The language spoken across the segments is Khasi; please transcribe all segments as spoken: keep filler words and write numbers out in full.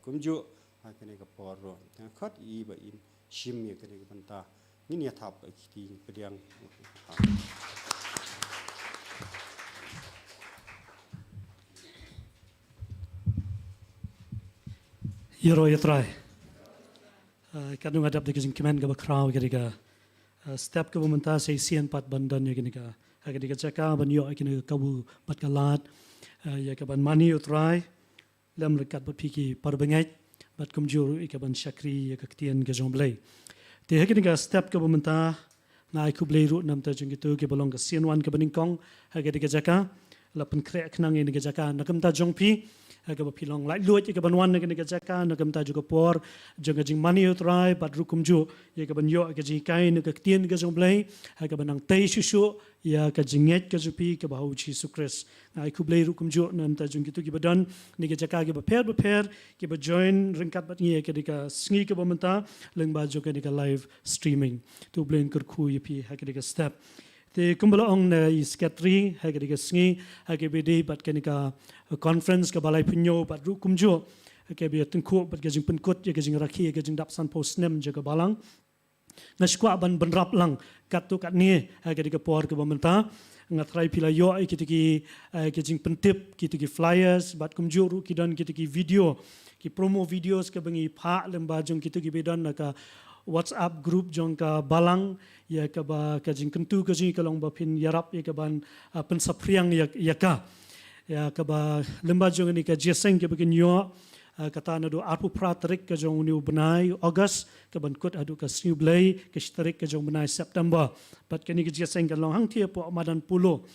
Kumjuh ha kane ka por ruh, nga khot ïa i ba in shim ïa kane ka bynta. Ngin ïa thap ka kti pdiang. Ïaroh ïa Trai. Ah, katno nga dap da ka jingkmen kaba khraw ïa kane ka, ah, step kaba mynta sa shisien pat ban don ïa kane ka, ha kane ka jaka ban ïoh ïa kane ka kabu bad ka lad, ah, ïa kaban mane ïa u Trai lem ryngkat bad phi ki para bangeit bad kumjuh ruh ïa kaban shakri ïa ka ktien ka jong U Blei. Te ha kane ka step kaba mynta nga ai khublei ruh na bynta jong kito kiba long ka sienwan kaba nyngkong ha kane ka jaka, la pynkhreh khnang ïa kane ka jaka na ka bynta jong phi, ha kaba phi long laitluid ïa kaban wan na kane ka jaka na ka bynta jong ka por jong ka jingmane ïa u Trai bad ruh kumjuh ïa kaban ïoh ka jinghikai na ka ktien ka jong U Blei, ha kaba nang tei shuh shuh ïa ka jingngeit ka jong phi kaba ha u Jisu Khrist. Nga ai khublei ruh kumjuh na bynta jong kito kiba don na ki jaka kiba pher bapher, kiba join ryngkat bad ngi ha kane ka sngi kaba mynta lyngba jong kane ka live streaming. To U Blei un kyrkhu ïa phi ha kane ka step. Te kumba la ong na i secretary, ha kane ka sngi, ha kaba ïadei bad kane ka conference kaba laiphew hynñiew bad ruh kumjuh ha kaba ïatyngkhuh bad ka jingpynkut ïa ka jingrakhe ïa ka jingdap sanphew snem jong ka balang. Nga sngewkwah ban bynrap lang katto katne ha kane ka por kaba mynta. Nga tharai phi la ïoh ïa kito ki, eh, ki jingpyntip, kito ki flyers bad kumjuh ruh ki don kito ki video, ki promo videos kaba ngi phah lyngba jong kito kiba don ha ka WhatsApp group jong ka balang, ïa kaba ka jingkyntu ka jong ngi ka long ba phin ïarap ïa kaban, ah, pynsaphriang ïa, ïa ka. Ïa kaba lyngba jong kane ka jingïaseng kaba kin ïoh, ah, kata naduh arphew phra tarik ka jong une u bnai August kaban kut haduh ka sngi U Blei ka shi tarik ka jong u bnai September. Bad kane ka jingïaseng kan long hangtei hapoh madan Polo.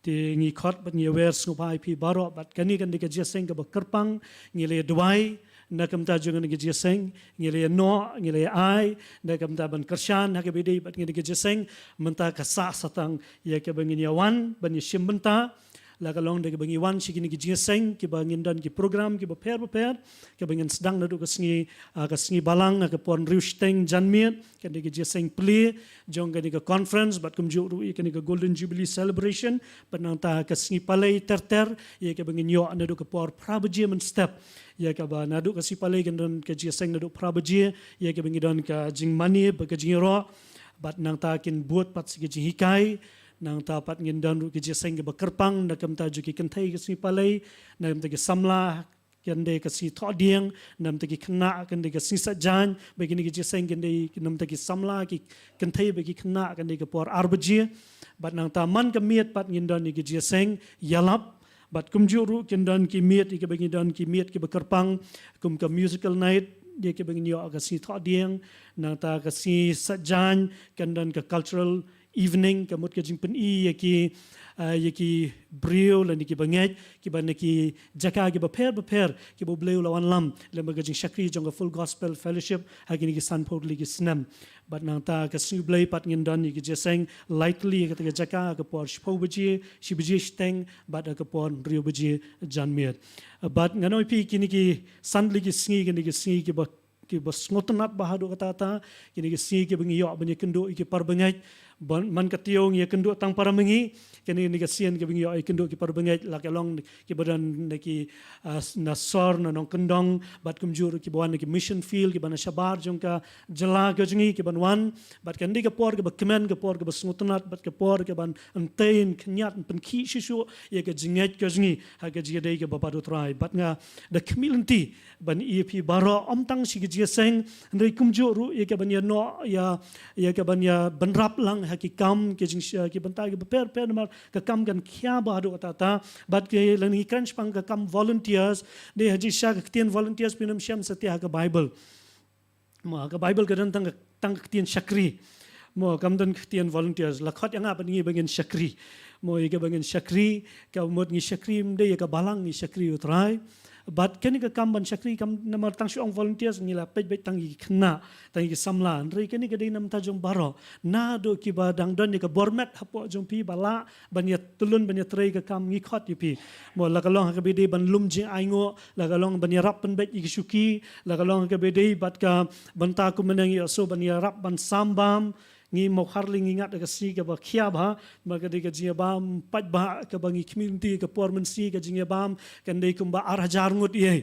Te ngi khot bad ngi wer sngewbha ïa phi baroh bad kane kan dei ka jingïaseng kaba kyrpang, ngi la duwai na ka bynta jong kane ka jingïaseng, ngi la ïa noh, ngi la ïa ai na ka bynta ban kyrshan ha kaba ïadei bad kane ka jingïaseng. Mynta ka sah satang ïa kaba ngin ïa wan ban ïa shim bynta, la ka long da kaba ngi wan sha kine ki jingïaseng kiba ngin don ki program kiba pher bapher, kaba ngin sdang naduh ka sngi, ah, ka sngi balang ha ka por hynriew shiteng janmiet, kan dei ka jingïaseng plie jong kane ka conference bad kumjuh ruh ïa kane ka Golden Jubilee Celebration. Bad nangta ka sngi palei ter ter ïa kaba ngin ïoh naduh ka por phra baje mynstep, ïa kaba naduh ka sngi palei kan don ka jingïaseng naduh phra baje, ïa kaba ngi don ka jingmane bad ka jingïaroh. Bad nangta kin bud pat sa ka jinghikai. Nangta pat ngin don ruh ka jingïaseng kaba kyrpang na ka bynta jong ki kynthei ka sngi palei, na ka bynta ki samla kan dei ka sngi thohdieng, na ka bynta ki khynnah kan dei ka sngi saitjaiñ. Bad kine ki jingïaseng kan dei na ka bynta ki samla, ki kynthei bad ki khynnah kan dei ka por ar baje. Bad nangta man ka miet pat ngin don ïa ka jingïaseng ïalap. Bad kumjuh ruh kin don ki miet, ïa kaba ngin don ki miet kiba kyrpang, kum ka musical night ïa kaba ngin ïoh ka sngi thohdieng. Nangta ka sngi saitjaiñ kan don ka cultural evening, ka mut ka jingpyni ïa ki, ah, ïa ki briew lane ki bangeit kiba na ki jaka kiba pher bapher kiba U Blei u la wanlam lyngba ka jingshakri jong ka Full Gospel Fellowship ha kine ki sanphew tylli ki snem. Bad nangta ka sngi U Blei pat ngin don ïa ka jingïaseng lai tylli ha kata ka jaka ha ka por shiphew baje, shi baje shiteng bad ha ka por hynriew baje janmiet. Bad ngan ong ïa phi kine ki san tylli ki sngi, kine ki sngi kiba, kiba sngewtynnat bha haduh katta katta, kine ki sngi kiba ngi ïoh ban ïakynduh ïa ki para bangeit. Ban, man ka taïew ngi ïakynduh tang para ma ngi, kane, kane ka sien kaba ngi ïoh ïakynduh ki para bangeit, la ka long kiba don na ki, ah, na sor na nongkyndong, bad kumjuh ruh kiba wan na ki mission field kiba na shabar jong ka jylla ka jong ngi kiban wan. Bad kan dei ka por kaba kmen, ka por kaba sngewtynnat, bad ka por kaban tei, khynñiat, pynkhih shuh shuh ïa ka jingngeit ka jong ngi ha ka jingïadei kaba bad U Trai. Bad nga da khmih lynti ban ïa phi baroh, ym tang sha ka jingïaseng, hynrei kumjuh ruh ïa kaban ïa noh, ïa, ïa kaban ïa bynrap lang ha ki kam, ki jing, ki bynta kiba pher pher, namar ka kam kan khia bha haduh katta katta. Bad ki, lane ngi kren shaphang ka kam volunteers, dei ha jingshisha ka ktien volunteers phin ym shem satia ha ka Bible. Mo, ha ka Bible ka don tang ka, tang ka ktien shakri. Mo, kam don ka ktien volunteers. La khot ïa nga bad ngi ba ngin shakri. Mo, ïa kaba ngin shakri, ka mut ngi shakri ym dei ïa ka balang, ngi shakri ïa U Trai. Bad kane ka kam ban shakri kam namar tang shu ong volunteers ngi la peit beit tang ïa ki khynnah, tang ïa ki samla. Hynrei kane ka dei na bynta jong baroh. Naduh kiba dang don ïa ka bor met hapoh jong phi ba lah ban ïa tylun, ban ïa trei ka kam, ngi khot ïa phi. Mo, la ka long ha kaba ïadei ban lum jingainguh, la ka long ban ïarap pynbeit ïa ki shuki, la ka long ha kaba ïadei bad ka bynta kumne, ngi ïohsngew ban ïarap ban sam bam. Ngi Mawkhar lei ngi ngat ha ka sngi kaba khia bha, namar ka dei ka jingïabam paidbah kaba ngi khmih lynti, ka por mynsngi ka jingïabam kan dei kumba ar hajar ngut ïa.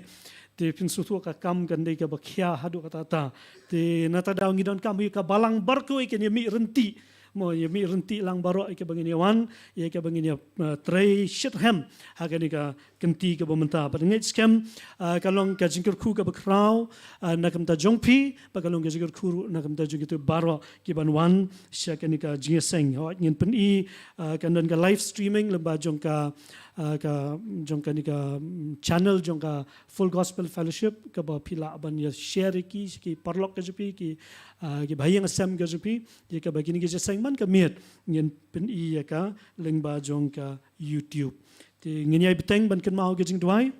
Te phin sngewthuh ka kam kan dei kaba khia haduh katta katta. Te nangta daw ngi donkam ïa ka balang baroh kawei kan ïa mih ryntih. Mo, ïa mih ryntih lang baroh ïa kaba ngin ïa wan, ïa kaba ngin ïa, eh, trei shitrhem ha kane ka kynti kaba mynta. Bad ngeit skhem, eh, ka long ka jingkyrkhu kaba khraw, eh, na ka bynta jong phi, bad ka long ka jingkyrkhu ruh na ka bynta jong kito baroh ki ban wan sha kane ka jingïaseng. Hooid, ngin pyni, eh, kan don ka live streaming lyngba jong ka, eh, ka, jong kane ka, mm, channel jong ka Full Gospel Fellowship, kaba phi lah ban ïa share ïa ki, ki paralok ka jong phi, ki, eh, ki bahaïing hasem ka jong phi, ïa kaba kine ki jingïaseng man ka miet ngin pyni ïa ka lyngba jong ka YouTube. Te ngin ïai bteng ban kynmaw ka jingduwai.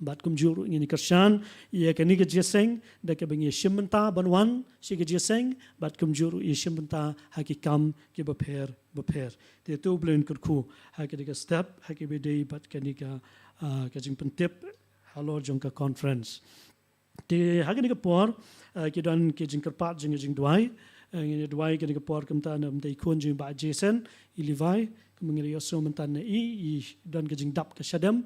Bad kumjuh ruh ngin ïa kyrshan ïa kane ka jingïaseng da kaba ngi ïa shim bynta ban wan sha ka jingïaseng, bad kumjuh ruh ïa shim bynta ha ki kam kiba pher bapher. Te to U Blei un kyrkhu ha kane ka step, ha kaba dei bad kane ka, ah, ka jingpyntip halor jong ka conference. Te ha kane ka por, eh, ki don ki jingkyrpad jong ka jingduwai. Eh, ngin ïa duwai kane ka por kumta na bynta i khun jong i Bah Jason, i Levi, kumba ngi la ïohsngew mynta na i, i don ka jingdap ka shadem.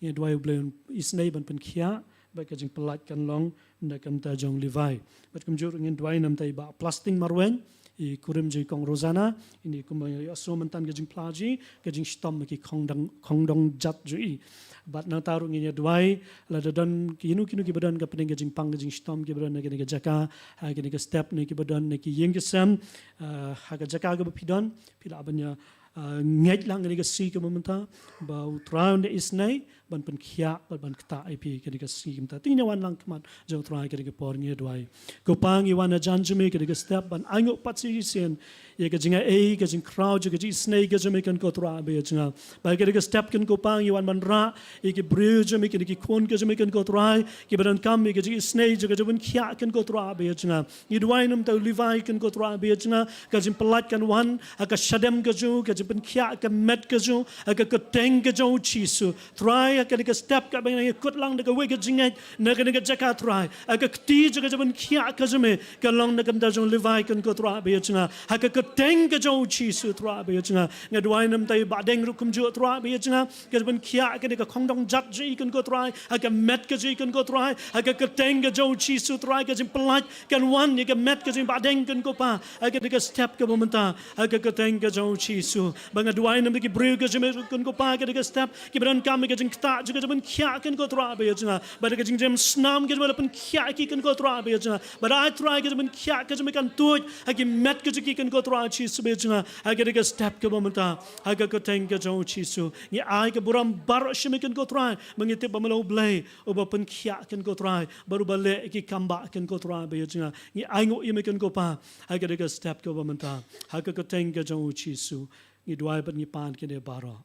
Ngin ïa duwai U Blei un isynei ban pynkhiah, bad ka jingpyllait kan long na ka bynta jong Levi. Bad kumjuh ruh ngin duwai na bynta i Bah Plasting Marwein, i kurim jong i Kong Rosanna, ine kumba ngi la ïohsngew mynta ka jingphla jong i, ka jingshitom ha ki khongdong, khongdong jat jong i. Bad nangta ruh ngin ïa duwai, lada don kino kino kiba don ka pdeng ka jingpang ka jingshitom kiba don na kane ka jaka, ha kane ka step ne kiba don na ki ïing ki sem, eh, ha ka jaka kaba phi don, phi lah ban ïa, eh, ngeit lang kane ka sngi kaba mynta, ba U Trai un da isynei ban pynkhiah bad ban ktah ïa phi kane ka sngi kaba mynta. Te ngin ïa wan lang khmat jong U Trai kane ka por, ngi ïa duwai. Ko Pa, ngi wan hajan jong me kane ka step ban ainguh pat shisien ïa ka jingai, ka jingkhraw jong ka jingisynei ka jong me kan, ko Trai ba ïa jngai. Ba kane ka step kan, ko Pa, ngi wan ban rah ïa ki briew jong me, kine ki khun ka jong me kan, ko Trai, kiba donkam ïa ka jingisynei jong ka jingpynkhiah kan, ko Trai ba ïa jngai. Ngi duwai na bynta u Levi kan, ko Trai ba ïa jngai, ka jingpyllait kan wan ha ka shadem ka jong u, ka jingpynkhiah ka met ka jong u ha ka kyrteng ka jong U Jisu. Trai, ha kane ka step kaba ngi ïakut lang da kawei ka jingngeit na kane ka jaka, Trai, ha ka kti jong ka jingpynkhiah ka jong me kan long na ka bynta jong u Levi kan, ko Trai ba ïa jngai, ha ka kyrteng ka jong U Jisu, Trai ba ïa jngai. Nga duwai na bynta i Bah Deng ruh kumjuh, Trai ba ïa jngai, ka jingpynkhiah kane ka khongdong jat jong i kan, ko Trai, ha ka met ka jong i kan, ko Trai, ha ka kyrteng ka jong U Jisu, Trai, ka jingpyllait kan wan ïa ka met ka jong i Bah Deng kan, ko Pa, ha kane ka step kaba mynta, ha ka kyrteng ka jong U Jisu. Ba nga duwai na bynta ki briew ka jong me kan, ko Pa, ha kane ka step, kiba donkam ïa ka jingktah jong ka jingpynkhiah kan, ko Trai ba ïa jngai. Bad ka jingjam snam ka jong me la pynkhiah ïa ki kan, ko Trai ba ïa jngai. Bad ai, Trai, ka jingpynkhiah ka jong me kan tuid ha ki met ka jong ki kan, ko Trai Jisu ba ïa jngai, ha kane ka step kaba mynta, ha ka kyrteng ka jong U Jisu. Ngi ai ka burom baroh sha me kan, ko Trai, ba ngi tip ba me long U Blei uba pynkhiah kan, ko Trai, bad uba leh ïa ki kam bah kan, ko Trai ba ïa jngai. Ngi ainguh ïa me kan, ko Pa, ha kane ka step kaba mynta, ha ka kyrteng ka jong U Jisu ngi duwai bad ngi pan kine baroh.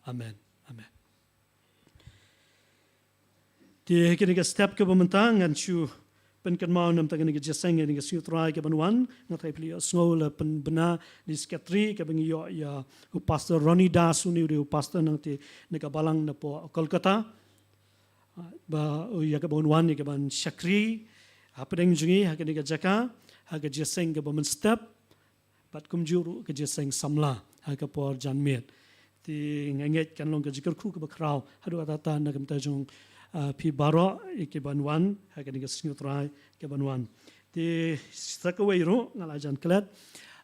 Amen. Amen. Te ha kane ka step kaba mynta ngan shu pynkynmaw na bynta kane ka jingïaseng, kane ka sngi U Trai kaban wan. Nga tharai phi la ïohsngew la pynbna da i secretary kaba ngi ïoh ïa u Pastor Ronnie Das, une u dei u pastor nangtei na ka balang napoh Kolkata. Ba, ïa kaban wan, ïa kaban shakri hapdeng jong ngi ha kane ka jaka, ha ka jingïaseng kaba mynstep, bad kumjuh ruh ka jingïaseng samla ha ka por janmiet. Te nga ngeit kan long ka jingkyrkhu kaba khraw haduh katta katta na ka bynta jong, ah, phi baroh ïa kiban wan ha kane ka sngi U Trai kaban wan. Te sa kawei ruh nga la jan klet.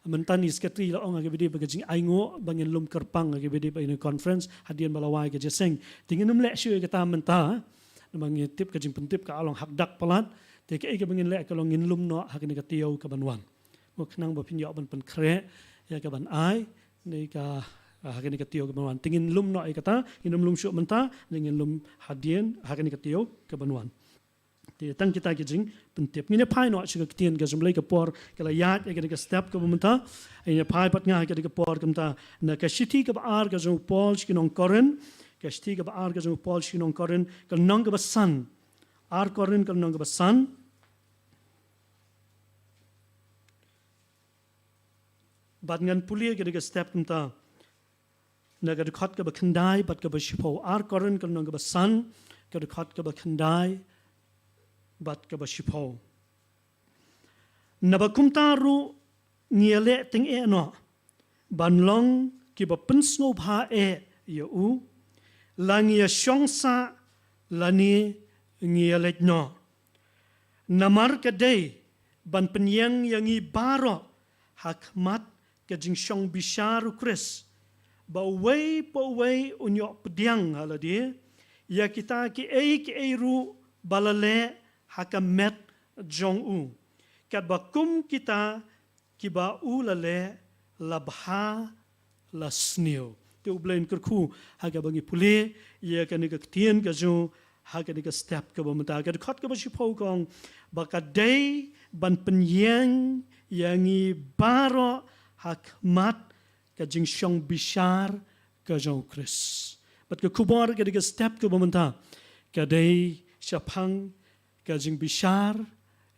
Mynta i secretary la ong ha kaba ïadei bad ka jingainguh ba ngin lum kyrpang ha kaba ïadei bad ine i conference hadien ba la wai ka jingïaseng. Te ngin ym leh shuh ïa kata mynta, namar ngi tip ka jingpyntip ka la long hakdak palat. Te kaei kaba ngin leh ka long ngin lum noh ha kane ka taïew kaban wan. Mo, khnang ba phin ïoh ban pynkhreh ïa kaban ai ne ka, ah, ha kane ka taïew kaban wan. Te ngin lum noh ïa kata, ngin ym lum shuh mynta, ne ngin lum hadien ha kane ka taïew kaban wan. Te tang kita ki jingpyntip. Ngin ïa phai noh sha ka ktien ka jong U Blei, ka por ka la ïaid ha kane ka step kaba mynta. Ngin ïa phai pat nga ha kane ka por kumta na ka shithi kaba ar ka jong u Paul sha ki nong Korinth, ka shithi kaba ar ka jong u Paul sha ki nong Korinth, ka lynnong kaba san. Ar Korinth ka lynnong kaba san. Bad ngan pule ïa kane ka step kumta na ka dkhot kaba khyndai bad kaba shiphew. Ar Korinth ka lynnong kaba san, ka dkhot kaba khyndai bad kaba shiphew. Naba kumta ruh ngi ïaleh tyngeh noh ban long kiba pynsngewbha eh ïa u, la ngi ïashong sah lane ngi ïaleit noh. Namar ka dei ban pynïeng ïa ngi baroh ha khmat ka jingshong bishar u Khrist, ba uwei pa uwei un ïoh pdiang ha lade ïa kita kiei kiei ruh ba la leh ha ka met jong u, katba kum kita kiba u la leh la bha la sniew. Te U Blei un kyrkhu ha kaba ngi pule ïa kane ka ktien ka jong u ha kane ka step kaba mynta. Ka dkhot kaba shiphew ka ong ba ka dei ban pynïeng ïa ngi baroh ha khmat ka jingshong bishar ka jong u Khrist. Bad ka khubor ka dei ka step kaba mynta ka dei shaphang ka jingbishar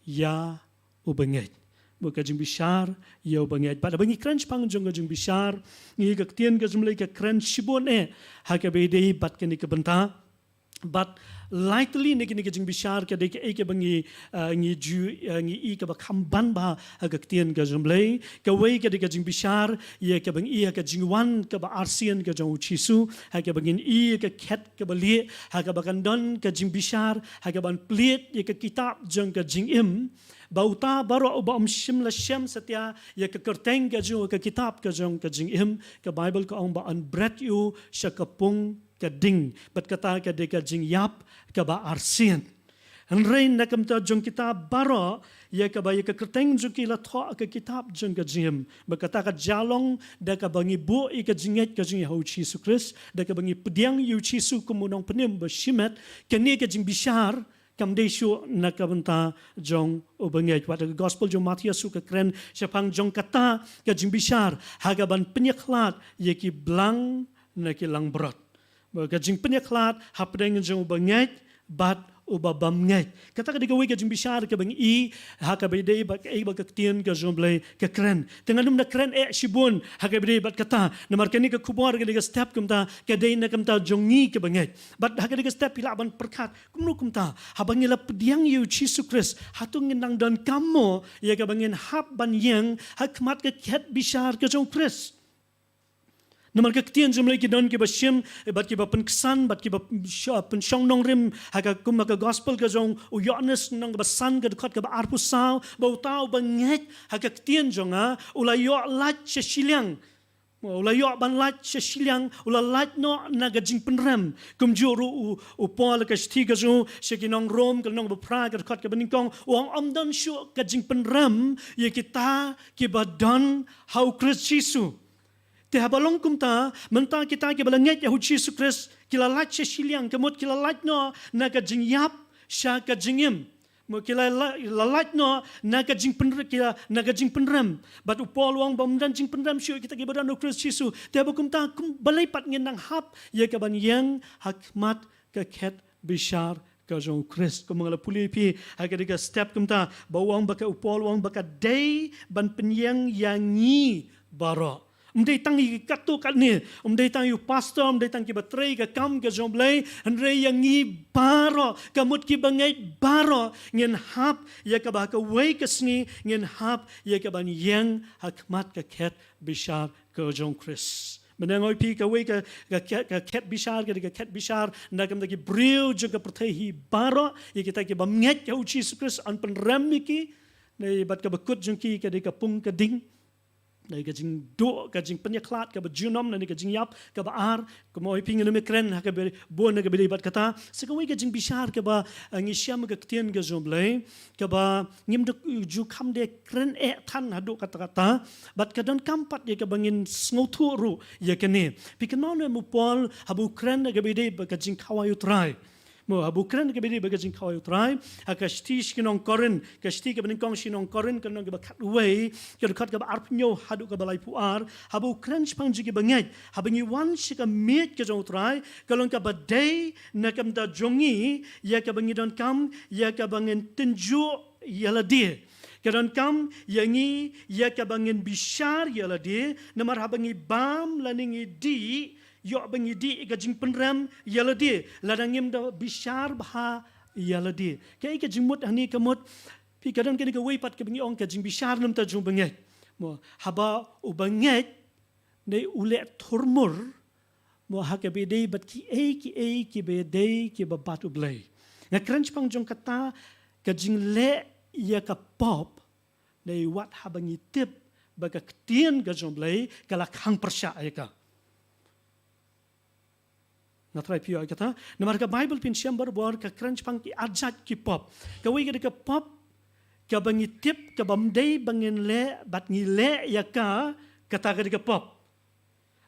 ïa u bangeit. Bad ka jingbishar ïa u bangeit. Bad haba ngi kren shaphang jong ka jingbishar, ngi ka ktien ka jong U Blei ka kren shibun eh ha kaba ïadei bad kane ka bynta. Bad lai tylli na kane ka jingbishar ka dei kaei kaba ngi, ah, ngi ju, ah, ngi i kaba kham ban bha ha ka ktien ka jong U Blei. Kawei ka dei ka jingbishar ïa kaba ngi i ha ka jingwan kaba arsien ka jong u Jisu, ha kaba ngin i ïa ka khet kaba lieh, ha kaba kan don ka jingbishar ha kaban plie ïa ka kitab jong ka jingim. Ba uta baroh uba um shym la shem satia ïa ka kyrteng ka jong u ha ka kitab ka jong ka jingim, ka Baibl ka ong ba yn bret ïa u sha ka pung ka ding. Bad kata ka dei ka jingïap kaba arsien. Hynrei na ka bynta jong kita baroh ïa kaba ïa ka kyrteng jong ki la thoh ha ka kitab jong ka jingim, ba kata ka jia long da kaba ngi buh ïa ka jingngeit ka jong ngi ha u Jisu Khrist, da kaba ngi pdiang ïa u Jisu kum u nongpynim ba shimet. Kane ka jingbishar kam dei shuh na ka bynta jong u bangeit. Wat ha ka gospel jong u Mathaios ruh ka kren shaphang jong kata ka jingbishar ha kaban pynïakhlad ïa ki blang na ki langbrot. Ba ka jingpynïakhlad hapdeng jong u bangeit bad uba bym ngeit. Kata ka dei kawei ka jingbishar kaba ngi i ha kaba ïadei bad kaei ba ka ktien ka jong U Blei ka kren. Te ngan ym da kren eh shibun ha kaba ïadei bad kata, namar kane ka khubor ka dei ka step kumta, ka dei na ka bynta jong ngi kiba ngeit. Bad ha kane ka step phi lah ban pyrkhat, kumno kumta, haba ngi la pdiang ïa u Jisu Khrist, hato ngin nang donkam mo ïa kaba ngin hap ban ïeng ha khmat ka khet bishar ka jong u Khrist? Namar ka ktien jong U Blei ki don kiba shim, eh, bad kiba pynksan, bad kiba sh-, pynshong nongrim, ha ka kum ha ka gospel ka jong u Ïoannis lynnong kaba san ka dkhot kaba arphew saw, ba uta uba ngeit ha ka ktien jong nga u la ïoh lait sha shiliang. U la ïoh ban lait sha shiliang, u la lait noh na ka jingpynrem. Kumjuh ruh u, u Paul ha ka shithi ka jong u sha ki nong Rom ka lynnong ba phra ka dkhot kaba nyngkong, u ong ym don shuh ka jingpynrem ïa kita kiba don ha u Khrist Jisu. Te haba long kumta, mynta kita kiba la ngeit ïa u Jisu Khrist, ki la lait sha shiliang, ka mut ki la lait noh na ka jingïap sha ka jingim. Mo ki la, la, la lait noh na ka jingpynre-, ki la, na ka jingpynrem. Bad u Paul u ong ba ym don jingpynrem shuh kita kiba don ha u Khrist Jisu. Te haba kumta, kum balei pat ngin nang hap ïa kaban ïeng ha khmat ka khet bishar ka jong u Khrist? Kumba nga la pule ïa phi ha ka dei ka step kumta, ba u ong ba ka, u Paul u ong ba ka dei ban pynïeng ïa ngi baroh. Ym dei tang ïa ki katto katne, ym dei tang ïa u pastor, ym dei tang kiba trei ka kam ka jong U Blei, hynrei ïa ngi baroh, ka mut kiba ngeit baroh, ngin hap ïa kaba ha kawei ka sngi, ngin hap ïa kaban ïeng ha khmat ka khet bishar ka jong u Khrist. Mynta nga ong ïa phi kawei ka, ka, ka, ka khet bishar, ka dei ka khet bishar na ka bynta ki briew jong ka pyrthei hi baroh, ïa kita ki bym ngeit ha u Jisu Khrist yn pynrem ïa ki, ne bad kaba kut jong ki ka dei ka pung ka ding. Dei ka jingduh, ka jingpynïakhlad kaba junom, ne ka jingïap kaba ar, kumba ong ïa phi ngin ym kren ha kaba bun ha kaba ïadei bad kata. Sa kawei ka jingbishar kaba, eh, ngi shem ha ka ktien ka jong U Blei, kaba ngim dei ju kham dei kren eh than haduh katta katta. Bad ka donkam pat ïa kaba ngin sngewthuh ruh ïa kane. Phi kynmaw ne em u Paul haba u kren ha kaba ïadei bad ka jingkhawai u Trai? Mo, haba u kren ha kaba ïadei bad ka jingkhawai u Trai, ha ka shithi sha ki nong Korinth, ka shithi kaba nyngkong sha ki nong Korinth, ka lynnong kaba khatwei, ka dkhot kaba arphew hynñiew haduh kaba laiphew ar, haba u kren shaphang jong kiba ngeit, haba ngi wan sha ka miej ka jong u Trai, ka long kaba dei na ka bynta jong ngi, ïa kaba ngi donkam, ïa kaba ngin tynjuh ïa lade. Ka donkam ïa ngi ïa kaba ngin bishar ïa lade, namar haba ngi bam lane ngi dih, ïoh ba ngi dih ïa ka jingpynrem ïa lade, lada ngim da bishar bha ïa lade. Kaei ka jingmut hangne? Ka mut, phi, ka don kane kawei pat kaba ngi ong ka jingbishar na ka bynta jong u bangeit. Mo, haba u bangeit, ne u leh thurmur, mo, ha kaba ïadei bad kiei kiei kiba ïadei kiba bad U Blei. Nga kren shaphang jong kata ka jingleh ïa ka pop, dei wat haba ngi tip ba ka ktien ka jong U Blei ka la khang pyrshah ïa ka. Nga trai phi ïoh kata. Namar ka Bible phin shem barabor ka kren shaphang ki arjat ki pop. Kawei ka dei ka pop kaba ngi tip kaba ymdei ba ngin leh bad ngi leh ïa ka, kata ka dei ka pop.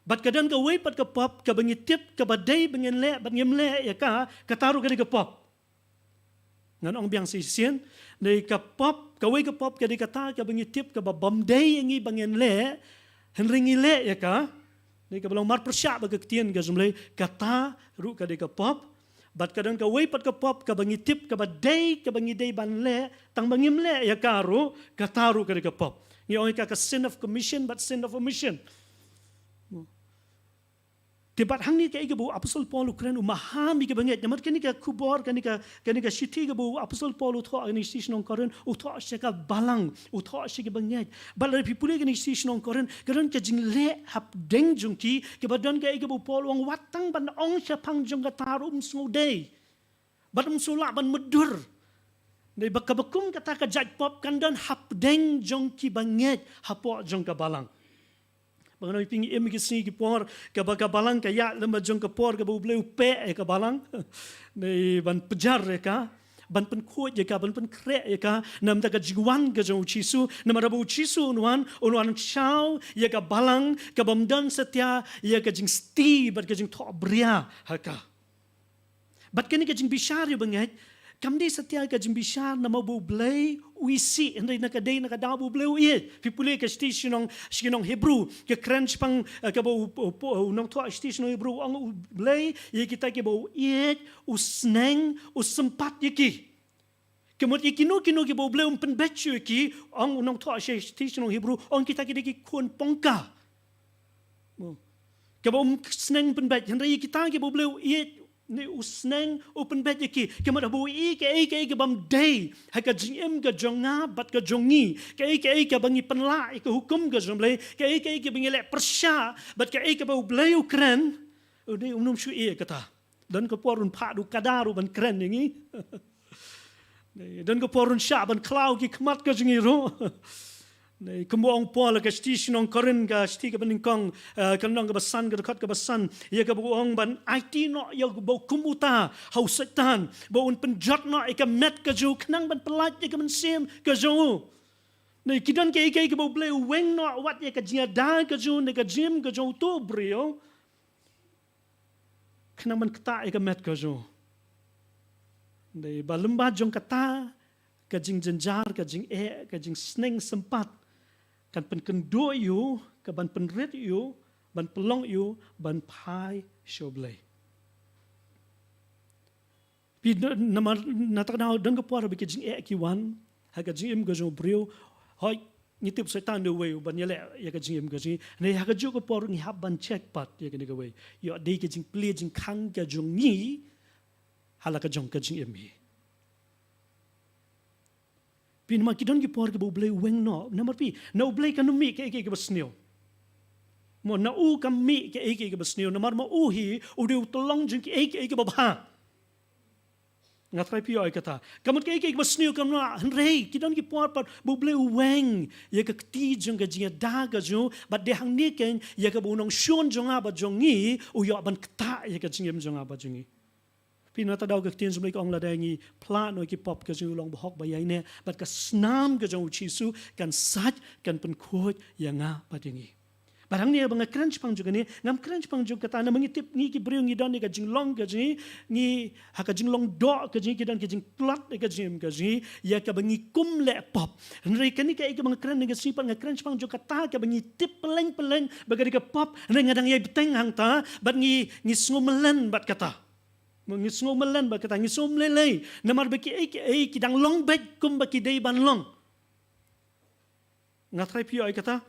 Bad ka don kawei pat ka pop kaba ngi tip kaba dei ba ngin leh bad ngim leh ïa ka, kata ruh ka dei ka pop. Ngan ong biang shisien, dei ka pop, kawei ka pop ka dei kata kaba ngi tip kaba bym dei ïa ngi ba ngin leh, hynrei ngi leh ïa ka, dei kaba long marpyrshah bad ka ktien ka jong U Blei, kata ruh ka dei ka pop. Bad ka don kawei pat ka pop kaba ngi tip kaba dei kaba ngi dei ban leh, tang ba ngim leh ïa ka ruh, kata ruh ka dei ka pop. Ngi ong ïa ka ka sin of commission bad sin of omission. Te bad hangne kaei kaba u Apostol Paul u kren, u maham ïa kiba ngeit. Namar kane ka khubor, kane ka, kane ka shithi kaba u Apostol Paul u thoh ha kane ka shithi shnong Korinth, u thoh sha ka balang, u thoh sha kiba ngeit. Bad lada phi pule kane ka shithi shnong Korinth, ka don ka jingleh hapdeng jong ki, kaba don kaei kaba u Paul u ong wat tang ban ong shaphang jong kata ruh um sngew dei. Bad um sngew lah ban mutdur. Dei ba kaba kum kata ka jait pop kan don hapdeng jong kiba ngeit hapoh jong ka balang. Ba ngan ong ïa phi, ngi im ha ki sngi ki por kaba ka balang ka ïaid lem bad jong ka por kaba U Blei u peh ïa ka balang. Dei ban pynjar ïa ka, ban pynkhuid ïa ka, ban pynkhreh ïa ka na ka bynta ka jingwan ka jong U Jisu. Namar ba U Jisu un wan, un wan shaw ïa ka balang kabym don satia ïa ka jingsti bad ka jingthohbria ha ka. Bad kane ka jingbishar ïa ba ngeit kam dei satia ka jingbishar namar ba U Blei u isih, hynrei na ka dei na ka daw ba U Blei u ïeit. Phi pule ka shithi shnong, shnong Hebru, ka kren shaphang, eh, kaba u, u, u, u nongthoh shithi shnong Hebru u ong U Blei ïa kita kiba u ïeit, u sneng, u sympat ïa ki. Ka mut ïa kino kino kiba U Blei um pynbeit shuh ïa ki, ong u nongthoh shithi shnong Hebru, ong kita ki dei ki khun pongka. Kaba um sneng pynbeit, hynrei ïa kita kiba U Blei u ïeit, ne u sneng u pynbeit ïa ki. Ka mut haba u ïohi kaei kaei kabym dei ha ka jingim ka jong nga bad ka jong ngi, kaei kaei kaba ngi pynlah ïa ka hukum ka jong U Blei, kaei kaei kaba ngi leh pyrshah bad kaei kaba U Blei u kren, u dei um nym shu ïeh kata. Don ka por un phah da u kada ruh ban kren ïa ngi. Dei, don ka por un shah ban khlaw ki khmat ka jong ngi ruh. Dei, kumba ong Paul ha ka shithi shnong Korinth, ka shithi kaba nyngkong, eh, ka lynnong kaba san, ka dkhot kaba san, ïa kaba u ong ban aiti noh ïa u ba kum uta ha u Soitan, ba un pynjot noh ïa ka met ka jong u khnang ban pyllait ïa ka mynsiem ka jong u. Dei, ki don kaei kaei kaba U Blei u weng noh wat ïa ka jingïada ka jong u, ne ka jingim ka jong uto u briew. Khnang ban ktah ïa ka met ka jong u. Dei ba lyngba jong kata ka jingjynjar, ka jingeh, ka jingsneng sympat kan pynkynduh ïa u, ka ban pynrit ïa u, ban pynlong ïa u ban phai sha U Blei. Phi, namar na kata ka daw don ka por ba ki jingeh ki wan ha ka jingim ka jong u briew. Hooid, ngi tip Soitan dei uwei uban ïaleh ïa ka jingim ka jong ngi. Hynrei ha kajuh ka por ngi hap ban check pat ïa kane kawei. Ïoh dei ka jingplie jingkhang ka jong ngi ha la ka jong ka jingim hi. Phi, namar ki don ki por kiba U Blei u weng noh. Namar phi, na U Blei kam mih kaei kaei kaba sniew. Mo, na u kam mih kaei kaei kaba sniew. Namar ma u hi u dei u tyllong jong kaei kaei kaba bha. Nga trai phi ïoh ïa kata. Ka mut kaei kaei kaba sniew kam lah, hynrei ki don ki por pat ba U Blei u weng ïa ka kti jong ka jingïada ka jong u, bad dei hangne keiñ ïa kaba u nongshun jong nga bad jong ngi u ïoh ban ktah ïa ka jingim jong nga bad jong ngi. Phi, na kata ka daw ka ktien jong U Blei ka ong lada ngi phla noh ïa ki pop ka jong ngi, u long bahok ba ïaineh, bad ka snam ka jong U Jisu kan sait, kan pynkhuid ïa nga bad ïa ngi. Bad hangne ba nga kren shaphang jong kane, ngam kren shaphang jong kata namar ngi tip ngi ki briew ngi don ïa ka jinglong ka jong ngi, ngi ha ka jinglong doh ka jong ngi ki don ka jingtlot ïa ka jingim ka jong ngi, ïa kaba ngi kum leh pop. Hynrei kane kaei kaba nga kren ha kane ka sngi pat nga kren shaphang jong kata kaba ngi tip pylleng pylleng ba ka dei ka pop, hynrei nga dang ïai bteng hangta, bad ngi, ngi sngew mlien bad kata. Ngi sngew mlien bad kata, ngi sngew mlei lei. Namar ba kiei kiei ki dang long beit kumba ki dei ban long. Nga trai phi ïoh ïa kata.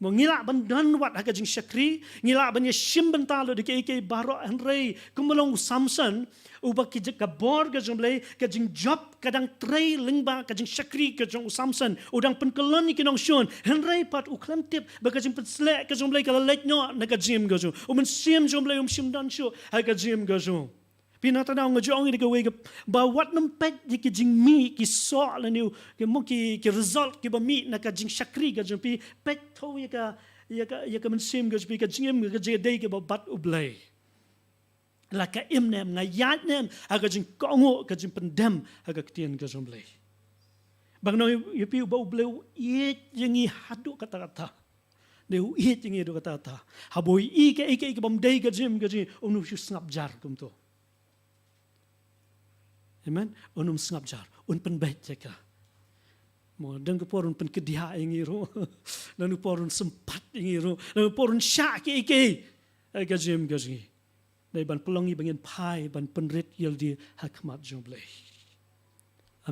Mo, ngi lah ban don wat ha ka jingshakri, ngi lah ban ïa shim bynta lut da kiei kiei baroh, hynrei kumba long u Samson, uba ki jing, ka bor ka jong U Blei, ka jingjop ka dang trei lyngba ka jingshakri ka jong u Samson. U dang pynkyllon ïa ki nongshun, hynrei pat u khlem tip ba ka jingpynsleh ka jong U Blei ka la leit noh na ka jingim ka jong u. U Mynsiem jong U Blei um shym don shuh ha ka jingim ka jong u. Phi na ta daw nga ju ong ïa kawei ka, ba wat nym peit ïa ki jingmih ki soh lane ki mo ki, ki result kiba mih na ka jingshakri ka jong phi, peit tho ïa ka, ïa ka, ïa ka mynsiem ka jong phi, ka jingim ka jingïadei kaba bad U Blei. La ka im ne em, nga ïaid ne em ha ka jingkohnguh, ka jingpyndem ha ka ktien ka jong U Blei. Ba nga ong ïa phi ba U Blei u ïeit ïa ngi haduh katta katta. Dei u ïeit ïa ngi haduh katta katta. Haba u ïohi kaei kaei kaba ym dei ka jingim ka jong ngi, um shu sngap jar kumto. Amen. Un ym sngap jar, un pynbeit ïa ka. Mo, don ka por un pynkdiah ïa ngi ruh. Don ka por un sympat ïa ngi ruh. Don ka por un shah kiei kiei ha ka jingim ka jong ngi. Dei ban pynlong ïa ba ngin phai ban pynrit ïa lade ha khmat jong U Blei.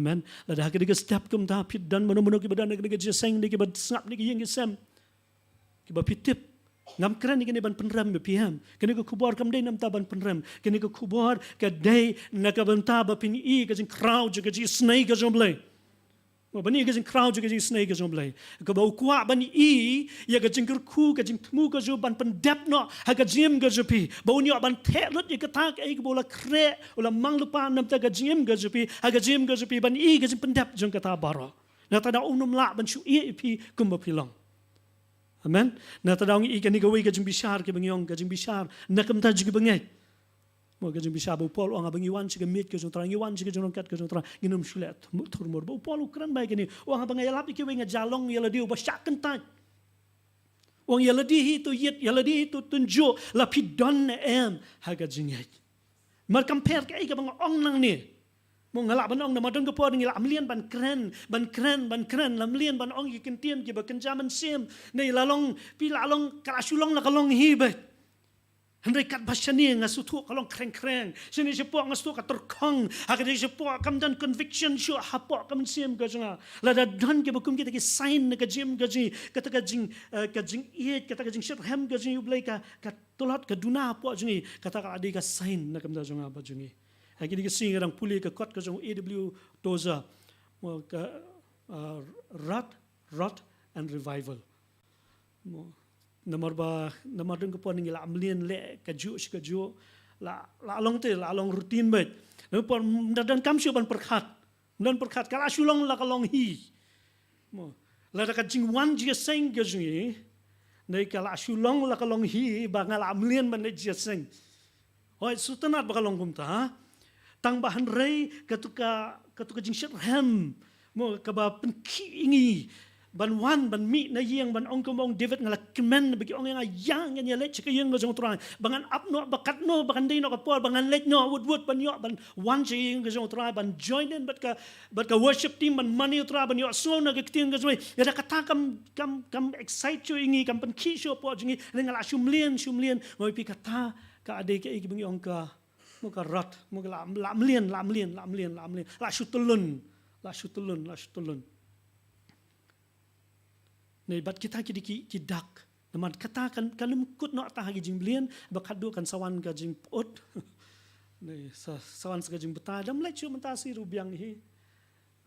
Amen. Lada ha kane ka step kumta phi don mano mano kiba don ha kane ka jingïaseng, ne kiba sngap ne ki ïing ki sem, kiba phi tip, ngam kren ïa kane ban pynrem ïa phi, em. Kane ka khubor kam dei namar ban pynrem. Kane ka khubor ka dei na ka bynta ba phin ïohi ka jingkhraw jong ka jingisynei ka jong U Blei. Mo, ban ïohi ka jingkhraw jong ka jingisynei ka jong U Blei. Kaba u kwah ban ïohi ïa ka jingkyrkhu, ka jingthmu ka jong u ban pyndep noh ha ka jingim ka jong phi. Ba un ïoh ban theh lut ïa kata kaei kaba u la khreh, u la mang lypa namar ka jingim ka jong phi, ha ka jingim ka jong phi, ban ïohi ka jingpyndep jong kata baroh. Na ta daw un ym lah ban shu ïeh ïa phi kumba phi long. Amen. Na ta daw ngi ïohi kane kawei ka jingbishar kaba ngi ong ka jingbishar na ka bynta jong ki bangeit. Mo, ka jingbishar ba u Paul u ong haba ngi wan sha ka miej ka jong U Trai, ngi wan sha ka jingryngkat ka jong U Trai, ngin ym shu leh thurmur. Ba u Paul u kren bha ïa kane, u ong haba nga ïalap ïa kiwei nga ju long ïa lade uba shah kyntait. U ong ïa lade hi to ïit, ïa lade hi to tynjuh, la phi don ne em ha ka jingngeit. Mar compare kaei kaba nga ong nangne. Mo, nga lah ban ong namar don ka por ngi la mlien ban kren, ban kren, ban kren, la mlien ban ong ïa ki ktien kiba kynja mynsiem. Ne la long, phi la long, ka la shu long la ka long hi beit. Hynrei katba shane nga sngewthuh ka long khreng khreng. Shane shapoh nga sngewthuh ka tyrkhong. Ha kane shapoh kam don conviction shuh hapoh ka mynsiem ka jong nga. Lada don kiba kum kita ki sign na ka jingim ka jong ngi, kata ka jing, eh, ka jingïeit, kata ka jingshitrhem ka jong ngi ïa U Blei, ka, ka tlot ka duna hapoh jong ngi, kata ka la dei ka sign na ka bynta jong nga bad jong ngi. Ha kine ki sngi nga dang pule ka kot ka jong A W Tozer. Mo, ka, ah, rot, rot and revival. Mo, namar ba, namar don ka por ngi la mlien leh kajuh shi kajuh, la, la long te, la long routine beit. Namar por ym donkam shuh ban pyrkhat. Ym don pyrkhat, ka la shu long la ka long hi. Mo, lada ka jingwan jingïaseng ka jong ngi, ne ka la shu long la ka long hi, ba nga la mlien ban leit jingïaseng. Hooid, sngewtynnat ba ka long kumta, ha? Tang ba hynrei katu ka, katu ka jingshitrhem, mo, kaba pynkhih ïa ngi ban wan, ban mih na ïing, ban ong kumba ong David, nga la kmen ba ki ong ïa nga, ïa ngan ïaleit sha ka ïing ka jong U Trai, ba ngan ap noh ba katno ba kan dei noh ka por, ba ngan leit noh wut wut ban ïoh ban wan sha ka ïing ka jong U Trai, ban join in bad ka, bad ka worship team, ban mane U Trai, ban ïohsngew na ka ktien ka jong U Blei. Lada kata kam, kam, kam excite shuh ïa ngi, kam pynkhih shuh hapoh jong ngi, ne nga la shu mlien, shu mlien, nga ong ïa phi kata ka dei kaei kaba ngi ong ka, mo, ka rot, mo, ka la, la mlien, la mlien, la mlien, la mlien, la shu tyllun, la shu tyllun, la shu tyllun. Ne bad kita ki dei ki, ki dak. Namar kata kan, kan ym kut noh tang ha ki jingmlien, ba khatduh kan sa wan ka jingpyut. Ne sa, sa wan sa ka jingbatai. Da ym leit shuh mynta shi ruh biang hi.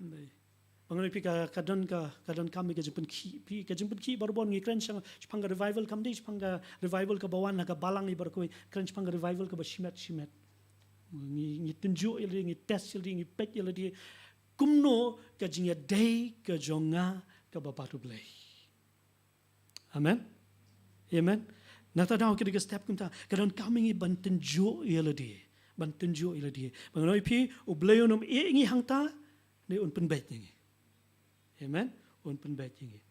Ne. Ba ngan ong ïa phi ka, ka don ka, ka donkam ïa ka jingpynkhih. Phi ka jingpynkhih barabor ngi kren shaphang, shaphang ka revival, kam dei shaphang ka revival kaba wan ha ka balang ïa baroh kawei, kren shaphang ka revival kaba shimet shimet. Ngi, ngi tynjuh ïa lade, ngi test ïa lade, ngi peit ïa lade. Kumno ka jingïadei ka jong nga kaba bad U Blei. Amen. Amen. Na ta daw ka dei ka step kumta, ka donkam ïa ngi ban tynjuh ïa lade, ban tynjuh ïa lade. Ba ngan ong ïa phi, U Blei un ym ïeh ïa ngi hangta, ne un pynbeit ïa ngi. Amen. Un pynbeit ïa ngi.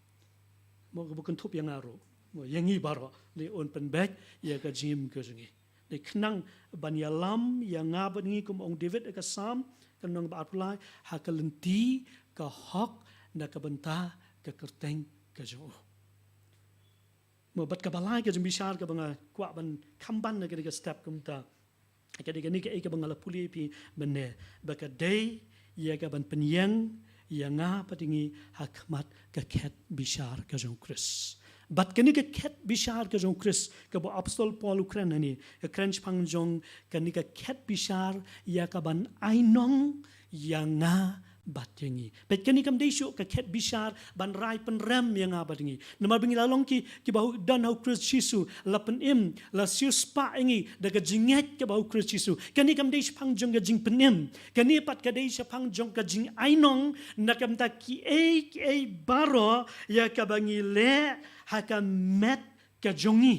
Mo, kaba kynthup ïa nga ruh, mo, ïa ngi baroh, ne un pynbeit ïa ka jingim ka jong ngi. Ne khnang ban ïalam ïa nga bad ngi, kum ong David ha ka Salm ka lynnong ba arphew lai, ha ka lynti ka hok na ka bynta ka kyrteng ka jong u. Mo, bad kaba lai ka jingbishar kaba nga kwah ban kham ban na ka dei ka step kumta. Ka dei kane kaei kaba nga la pule ïa phi mynne, ba ka dei ïa ka ban pynïeng ïa nga bad ïa ngi ha khmat ka khet bishar ka jong U Khrist. Bad kane ka khet bishar ka jong U Khrist kaba u Apostol Paul u kren hangne, ka kren shaphang jong kane ka khet bishar ïa ka ban ainong ïa nga bad ïa ngi. Peit, kane kam dei shuh ka khet bishar ban rai pynrem ïa nga bad ïa ngi. Namar ba ngi la long ki, kiba hu-, don ha u Khrist Jisu, la pynim, la siewspah ïa ngi da ka jingngeit kaba ha u Khrist Jisu. Kane kam dei shaphang jong ka jingpynim. Kane pat ka dei shaphang jong ka jingainong na ka bynta kiei kiei baroh ïa kaba ngi leh ha ka met ka jong ngi.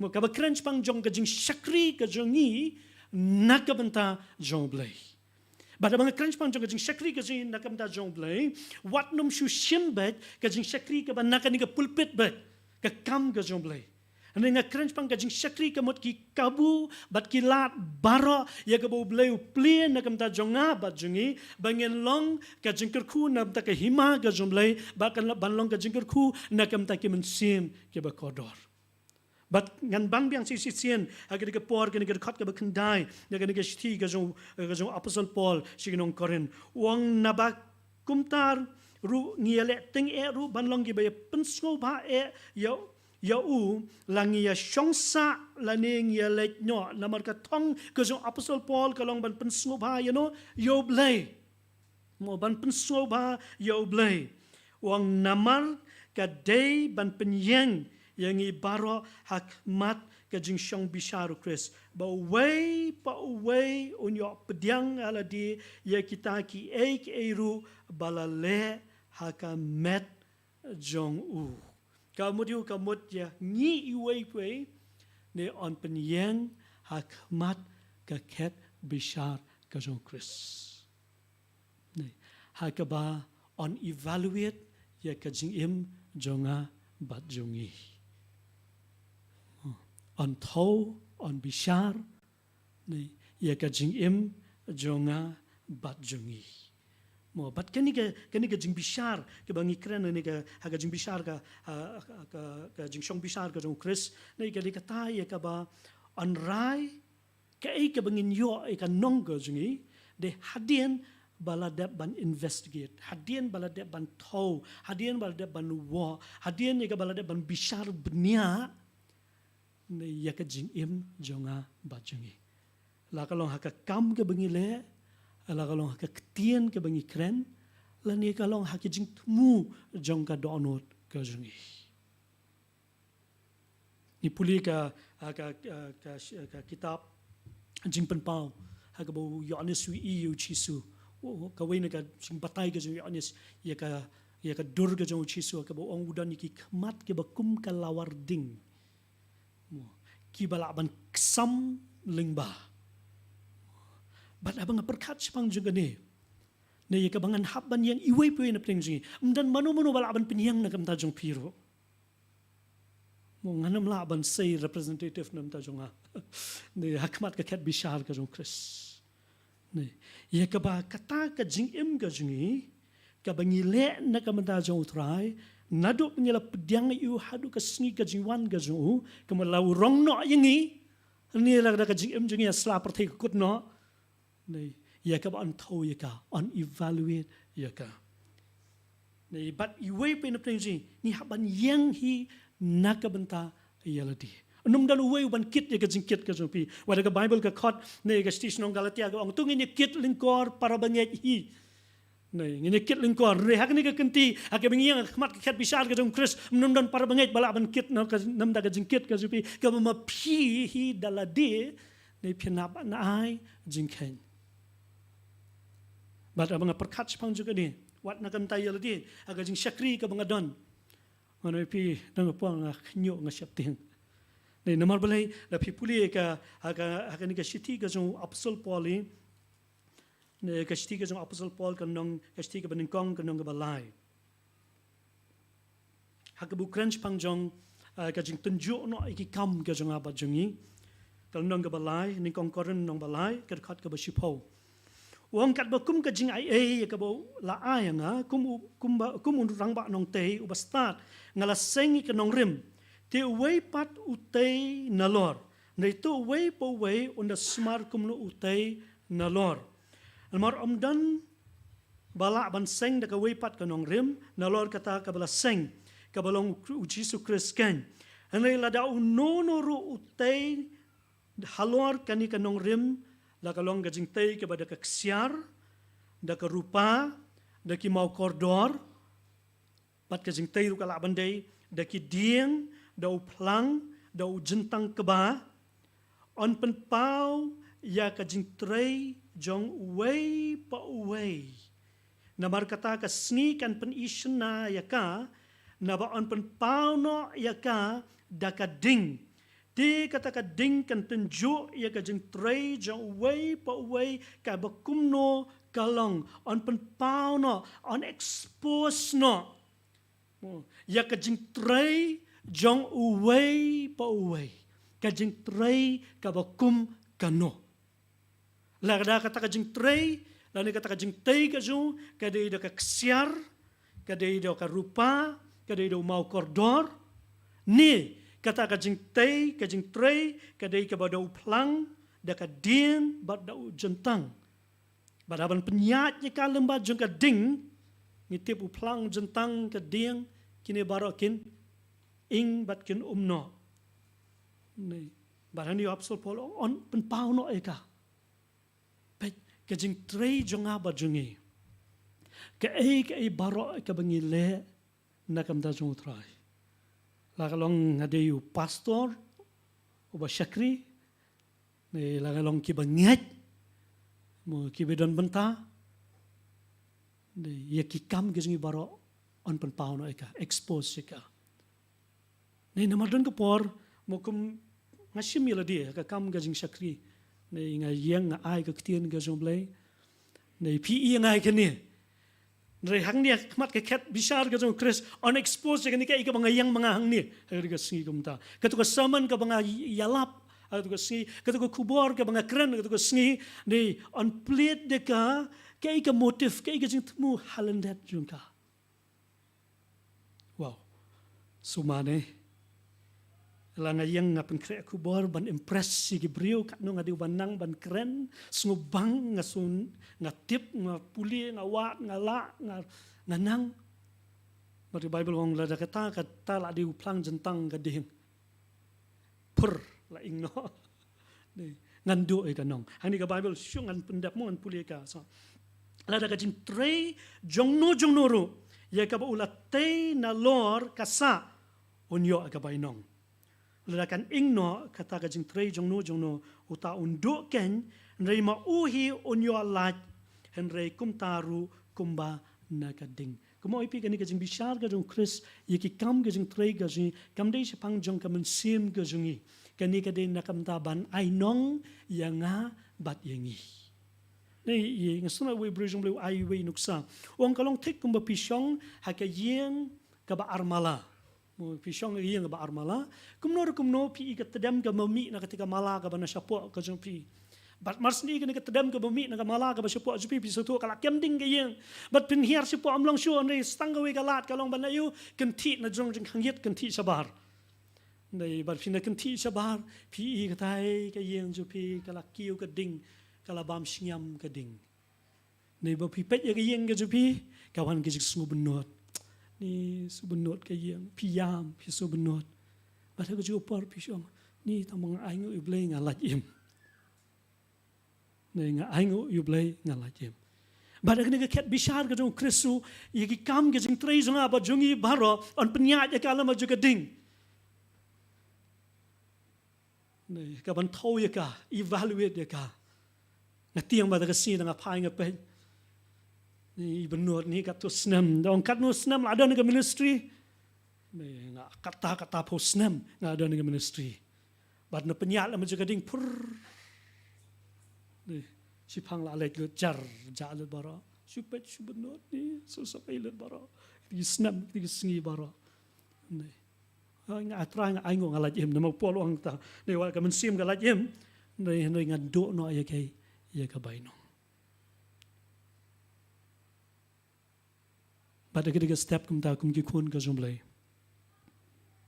Mo, kaba kren shaphang jong ka jingshakri ka jong ngi na ka bynta jong u Blei. Bad haba nga kren shaphang jong ka jingshakri ka jong ngi na ka bynta jong u Blei, wat nym shu shim beit ka jingshakri kaba na kane ka pulpit beit, ka kam ka jong u Blei. Hynrei nga kren shaphang ka jingshakri ka mut ki kabu bad ki lad baroh ïa kaba u Blei u plie na ka bynta jong nga bad jong ngi, ba ngin long ka jingkyrkhu na ka bynta ka hima ka jong u Blei, bad kan ban long ka jingkyrkhu na ka bynta ki mynsiem kiba kordor. Bad ngan ban biang shisien ha kane ka por, kane ka dkhot kaba khyndai na kane ka shithi ka jong, ka jong u Apostol Paul sha ki nong Korinth. U ong, naba kumta ruh ngi ïaleh tyngeh ruh ban long kiba ïa pynsngewbha eh ïa, ïa u, la ngi ïa shong sah lane ngi ïa leit noh. Namar ka thong ka jong u Apostol Paul ka long ban pynsngewbha ïano, ïa u Blei. Mo, ban pynsngewbha ïa u Blei. U ong, namar ka dei ban pynïeng ïa ngi baroh ha khmat ka jingshong bishar u Khrist, ba uwei pa uwei un ïoh pdiang ha lade ïa kita kiei kiei ruh ba la leh ha ka met jong u. Ka mut ïa u, ka mut ïa ngi iwei pa iwei, ne yn pynïeng ha khmat ka khet bishar ka jong u Khrist. Ne, ha kaba yn evaluate ïa ka jingim jong nga bad jong ngi. Yn thew, yn bishar, ne, ïa ka jingim jong nga bad jong ngi. Mo, bad kane ka, kane ka jingbishar kaba ngi kren, ne ka, ha ka jingbishar ka, ha, ka, ka jingshong bishar ka jong u Khrist, ne ka dei kata ïa kaba yn rai kaei kaba ngin ïoh ïa ka nong ka jong ngi, dei hadien ba la dep ban investigate, hadien ba la dep ban thew, hadien ba la dep ban wad, hadien ïa kaba la dep ban bishar bniah, ne ïa ka jingim jong nga bad jong ngi. La ka long ha ka kam kaba ngi leh, la ka long ha ka ktien kaba ngi kren, lane ka long ha ka jingthmu jong ka dohnud ka jong ngi. Ngi pule ka, ah, ka, ah, ka, ka kitab Jingpynpaw, ha kaba u Ïoannis u ïohi ïa u Jisu. U, kawei na ka jingbatai ka jong u Ïoannis ïa ka, ïa ka dur ka jong u Jisu, ha kaba u ong u don ïa ki khmat kiba kum ka lawar ding. Mo, kiba lah ban ksam lyngba. Bad haba nga pyrkhat shaphang jong kane, ne ïa kaba ngan hap ban ïeng iwei pa iwei na pdeng jong ngi, ym don mano mano ba lah ban pynïeng na ka bynta jong phi ruh. Mo, ngan ym lah ban sei representative na ka bynta jong nga, ne ha khmat ka khet bishar ka jong u Khrist. Ne, ïa kaba kata ka jingim ka jong ngi, kaba ngi leh na ka bynta jong u Trai, naduh ba ngi la pdiang ïa u haduh ka sngi ka jingwan ka jong u, kaba la u rong noh ïa ngi, ne la ka jingim jong ngi ha sla pyrthei ka kut noh. Ne, ïa kaba yn thew ïa ka, yn evaluate ïa ka. Ne, bad iwei pa iwei na pdeng jong ngi, ngi hap ban ïeng hi na ka bynta ïa lade. Ym don uwei u ban kit ïa ka jingkit ka jong phi. Wat la ka Baibl ka khot, ne, ka shithi sha ki nong Galatia ka ong, to ngin ïa kit lyngkor para bangeit hi. Ne, ngin ïa kit lyngkor. Ne, ha kane ka kynti, ha kaba ngi ïeng ha khmat ka khet bishar ka jong u Khrist, ym don para bangeit ba lah ban kit na ka, na ka bynta ka jingkit ka jong phi, kaba ma phi hi da lade, ne, phin hap ban ai jingkheiñ. Bad haba nga pyrkhat shaphang jong kane, wat na ka bynta ïa lade, ha ka jingshakri kaba nga don, nga ong ïa phi, dang ka por nga khñiuh nga sheptieng. Ne, namar balei, lada phi pule ka, ha ka, ha kane ka shithi ka jong u Apostol Paul, ne, ka shithi ka jong u Apostol Paul ka lynnong, ka shithi kaba nyngkong ka lynnong kaba lai. Ha kaba u kren shaphang jong, ah, ka jingtynjuh noh ïa ki kam ka jong nga bad jong ngi. Ka lynnong kaba lai, nyngkong Korinth lynnong ba lai, ka dkhot kaba shiphew. U ong, katba kum ka jingaiei ïa kaba u la ai ïa nga, kum u, kum ba, kum u rangbah nongtei uba stad, nga la seng ïa ka nongrim. Te uwei pat u tei nalor. Hynrei te uwei pa uwei un da sumar kumno u tei nalor. Namar ym don ba lah ban seng da kawei pat ka nongrim, nalor kata kaba la seng, kaba long u Jisu Khrist keiñ. Hynrei lada uno uno ruh u tei halor kane ka nongrim, la ka long ka jingtei kaba da ka ksiar, da ka rupa, da ki maw kordor, bad ka jingtei ruh ka lah ban dei da ki dieng, da u phlang, da u jyntang kba, yn pynpaw ïa ka jingtrei jong uwei pa uwei. Namar kata ka sngi kan pyni shynna ïa ka, naba yn pynpaw noh ïa ka da ka ding. Te kata ka ding kan tynjuh ïa ka jingtrei jong uwei pa uwei kaba kumno ka long, yn pynpaw noh, yn expose noh ïa ka jingtrei jong uwei pa uwei, ka jingtrei kaba kum kano. Lada kata ka jingtrei, lane kata ka jingtei ka jong u, ka dei da ka ksiar, ka dei da ka rupa, ka dei da u maw kordor, ne kata ka jingtei, ka jingtrei, ka dei kaba da u phlang, da ka dieng, bad da u jyntang. Bad haba ngi pynïaid ïa ka lem bad jong ka ding, ngi tip u phlang, jyntang, ka dieng, kine baroh kin ing bad kin um noh. Ne, bad hangne u apostol Paul u ong yn pynpaw noh ïa ka. Peit, ka jingtrei jong nga bad jong ngi. Kaei kaei baroh kaba ngi leh na ka bynta jong u Trai. La ka long nga dei u pastor, uba shakri, ne la ka long kiba ngeit, mo kiba don bynta, ne ïa ki kam ka jong ngi baroh yn pynpaw noh ïa ka, expose ïa ka. Ne namar don ka por, mo kum nga shim ïa lade, ka kam ka jingshakri. Ne nga ïeng nga ai ka ktien ka jong u Blei. Ne phi ïa nga ïa kane. Hynrei hangne ha khmat ka khet bishar ka jong u Khrist, yn expose ïa kane kaei kaba nga ïeng ma nga hangne. Ha kane ka sngi kumta. Kato ka sermon kaba nga ïalap. Ha kato ka sngi. Kato ka khubor kaba nga kren. Ha kato ka sngi. Ne yn plie da ka, kaei ka motive, kaei ka jingthmu ha lyndet jong ka. Wow. Sumar ne. La nga ïeng nga pynkhreh khubor ban impress ïa ki briew, katno nga dei ban nang ban kren, sngewbang nga sngewbang, nga tip, nga pule, nga wad, nga lah, nga, nga nang. Bad ka Baibl ong lada kata, kata la dei u phlang, jyntang, ka dieng. Phur, la ing noh. Ngan duh ïa ka nong. Hangne ka Baibl shu ngan pyndep mo, ngan pule ïa ka. So, lada ka jingtrei jongno jongno ruh ïa kaba u la tei nalor ka sah, un ïoh ïa ka bainong. Lada kan ing noh kata ka jingtrei jongno jongno, uta un duh keiñ, hynrei ma u hi un ïoh lait, hynrei kumta ruh kumba na ka ding. Kumno ïa phi, kane ka jingbishar ka jong u Khrist ïa ki kam ka jingtrei ka jong ngi kam dei shaphang jong ka mynsiem ka jong ngi. Kane ka dei na ka bynta ban ai nong ïa nga bad ïa ngi. Ne, ïa nga sngewthuh uwei briew jong u Blei u ai uwei nuksa. U ong ka long thik kumba phi shong ha ka ïing kaba ar mala. Mo phi shong ha ka ïing kaba ar mala. Kumno re kumno phi i ka tdem kaba mih na kata ka mala kaba na shapoh ka jong phi. Bad mar shu i kane ka tdem kaba mih na ka mala kaba shapoh jong phi, phi sngewthuh ka la kem ding ka ïing. Bad phin hiar shapoh, ym long shuh, hynrei tang kawei ka lad ka long ban ïoh kynthih na jrong jingkhang ïit, kynthih shabar. Hynrei bad phi na kynthih shabar, phi i katai ka ïing jong phi ka la kiew ka ding, ka la bam shngiam ka ding. Hynrei ba phi peit ïa ka ïing ka jong phi, ka wan ka jingsngewbynnud. Ni sngewbynnud ka ïing, phi ïam, phi sngewbynnud. Bad ha ka juh ka por phi shong, ni tang ba nga ainguh ïa u Blei nga lait im. Ni nga ainguh ïa u Blei nga lait im. Bad ha kane ka khet bishar ka jong u Khrist, ïa ki kam ka jingtrei jong nga bad jong ngi baroh, yn pynïaid ïa ka lem bad jong ka ding. Ni, ka ban thew ïa ka, evaluate ïa ka. Nga tieng ba da ka sngi da nga phai nga peit. Ni, i bynnud ni katto snem, da ong katno snem la don ka ministry. Ni, nga kata kata phew snem nga don ka ministry. Bad na pynïaid lem jong ka ding phur. Ni, shiphang la leit lut jar, jah lut baroh. Shu peit shu bynnud ni, shu sop ei lut baroh. Ki snem, ki sngi baroh. Ni. Nga, Trai nga ainguh nga lait im, namar u Paul u ong ta. Ni wat ka mynsiem ka lait im. Ni, ni ngan duh noh ïa ka, ïa ka bainong. Bad da ka dei ka step kumta kum ki khun ka jong u Blei.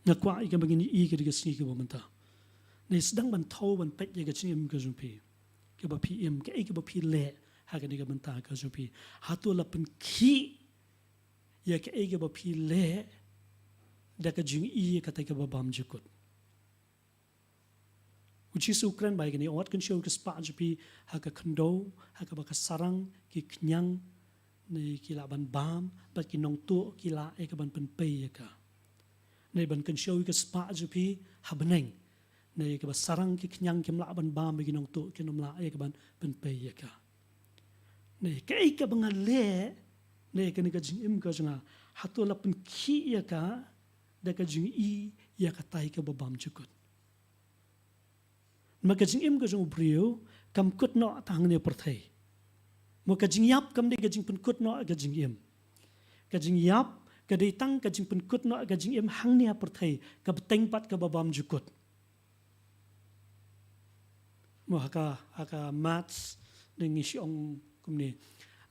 Nga kwah ïa ka ba ngin ïohi ka dei ka sngi kaba mynta. Ni sdang ban thew ban peit ïa ka jingim ka jong phi. Kaba phi im, kaei kaba phi leh, ha kane ka bynta ka jong phi. Hato la pynkhih ïa kaei kaba phi leh, da ka jingïohi ïa katai kaba bymjukut. U Jisu u kren bha ïa kane, wat kynshew ïa ka spah jong phi ha ka khyndew, ha kaba ka sarang, ki khñiang, ne ki lah ban bam, bad ki nongtuh ki lah ïa ka ban pynpei ïa ka. Ne ban kynshew ïa ka spah jong phi ha bneng. Ne kaba sarang ki khñiang kim lah ban bam, bad ki nongtuh kin ym lah ïa ka ban pynpei ïa ka. Ne kaei kaba nga leh, ne kane ka jingim ka jong nga, hato la pynkhih ïa ka da ka jingïohi ïa katai kaba bymjukut? Ma ka jingim ka jong u briew kam kut noh tang hangne ha pyrthei. Ma ka jingïap kam dei ka jingpynkut noh ka jingim. Ka jingïap ka dei tang ka jingpynkut noh ka jingim hangne ha pyrthei, ka bteng pat kaba bymjukut. Mo ha ka, ha ka maths, ne ngi shu ong kumne.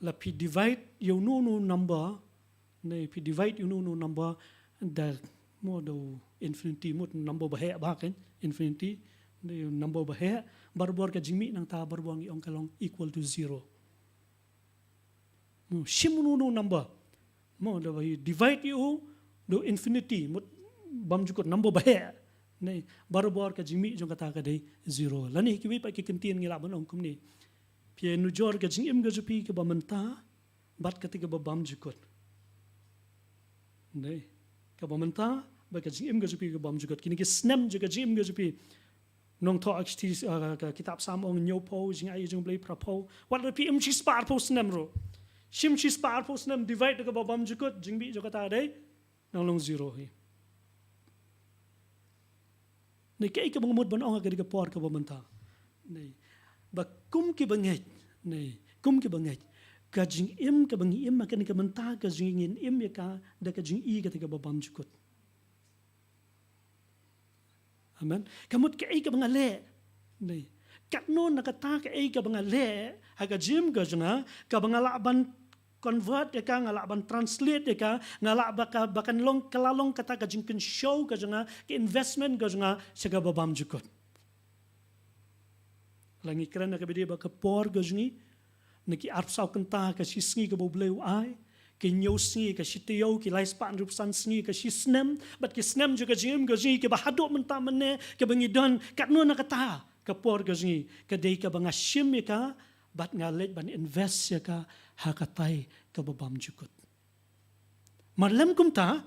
La phi divide ïa uno uno number, ne phi divide ïa uno uno number da, mo da u infinity, mo number baheh bha kan, infinity, ne number baheh, barabor ka jingmih nangta, barabor ngi ong ka long equal to zero. Mo, shim uno uno number. Mo, da ba divide ïa u, da u infinity, mo bymjukut number baheh. Ne, barabor ka jingmih jong kata ka dei zero. Lane kiwei pat ki kyntien ngi lah ban ong kumne. Phi ïa nujor ka jingim ka jong phi kaba mynta, bad kata kaba bymjukut. Ne, kaba mynta, bad ka jingim ka jong phi kaba bymjukut. Kine ki snem jong ka jingim ka jong phi. Nongthoh ka, ka, ka kitab Salm ong hynñiewphew, jingai jong u Blei phraphew. Wat la phi im shispah arphew snem ruh. Shim shispah arphew snem divide da kaba bymjukut, jingmih jong kata dei nang long zero hi. Ne kaei kaba nga mut ban ong ha kane ka por kaba mynta. Ne ba kum kiba ngeit, ne kum kiba ngeit, ka jingim kaba ngi im ha kane ka mynta ka jingim ngin im ïa ka da ka jingïohi kata kaba bymjukut. Amen. Ka mut kaei kaba nga leh. Ne. Katno na kata kaei kaba nga leh, ha ka jingim ka jong nga, kaba nga lah ban convert ïa ka, nga lah ban translate ïa ka, nga lah ba ka, ba kan long, ka la long kata ka jingkynshew ka jong nga, ka investment ka jong nga, sha kaba bymjukut. La ngi kren ha kaba ïadei bad ka por ka jong ngi, na ki arphew saw kynta ka shi sngi kaba U Blei u ai, ki hynñiew sngi ka shi taïew, ki lai spah hynriewphew san sngi ka shi snem, bad ki snem jong ka jingim ka jong ngi kiba haduh mynta mynne, kiba ngi don, katno na kata ka por ka jong ngi, ka dei kaba nga shim ïa ka, bad nga leit ban invest ïa ka, ha katai kaba bymjukut. Mar lem kumta,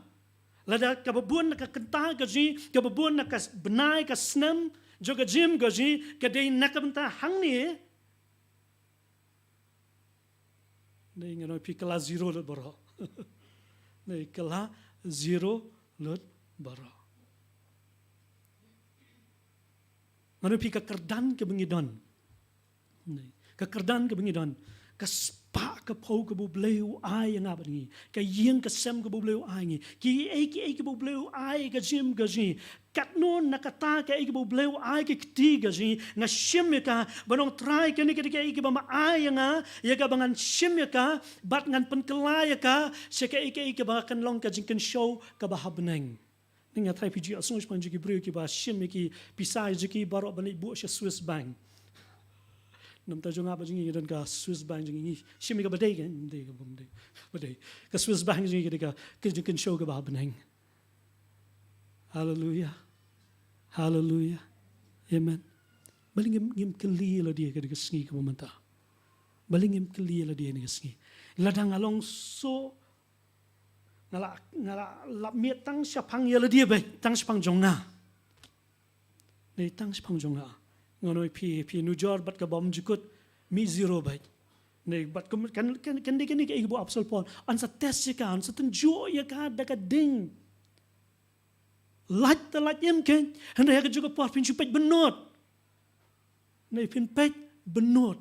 lada kaba bun na ka kynta ka jong ngi, kaba bun na ka bnai ka snem, jong ka jingim ka jong ngi, ka dei na ka bynta hangne, ne ngan ong ïa phi ka la zero lut baroh. Ne ka la zero lut baroh. Ngan ong ïa phi ka kyrdan kaba ngi don. Ne, ka kyrdan kaba ngi don. Ka spah ka phew kaba U Blei u ai ïa nga bad ngi. Ka ïing ka sem kaba U Blei u ai ngi. Kiei kiei kaba U Blei u ai ka jingim ka jong ngi. Katno na kata kaei kaba U Blei u ai ka kti ka jong ngi. Nga shim ïa ka, ban ong Trai kane ka dei kaei kaba me ai ïa nga, ïa kaba ngan shim ïa ka, bad ngan pynkylla ïa ka, sha kaei kaei kaba kan long ka jingkynshew kaba ha bneng. Nga tharai phi ju ïohsngew shaphang jong ki briew kiba shim ïa ki pisa jong ki baroh ban leit buh sha Swiss Bank. Namar jong nga bad jong ngi don ka Swiss Bank jong ngi, shim ïa ka ba dei ka, dei ka bym dei. Ba dei. Ka Swiss Bank jong ngi ka dei ka, ka jingkynshew kaba ha bneng. Haleluya. Haleluya. Amen. Balei ngim, ngim kylli ïa lade ha kane ka sngi kaba mynta? Balei ngim kylli ïa lade ha kane ka sngi? Lada nga long shuh, nga la, nga la lap miet tang shaphang ïa lade beit, tang shaphang jong nga. Ne tang shaphang jong nga. Ngan ong ïa phi, phi nujor bad ka bymjukut, mih zero beit. Ne bad kum, kan, kan, kan dei kane kaei kaba u Apostol Paul, yn sa test ïa ka, yn sa tynjuh ïa ka da ka ding. Lait te lait im kein, hynrei ha kajuh ka por phin shu peit bynnud. Ne phin peit bynnud.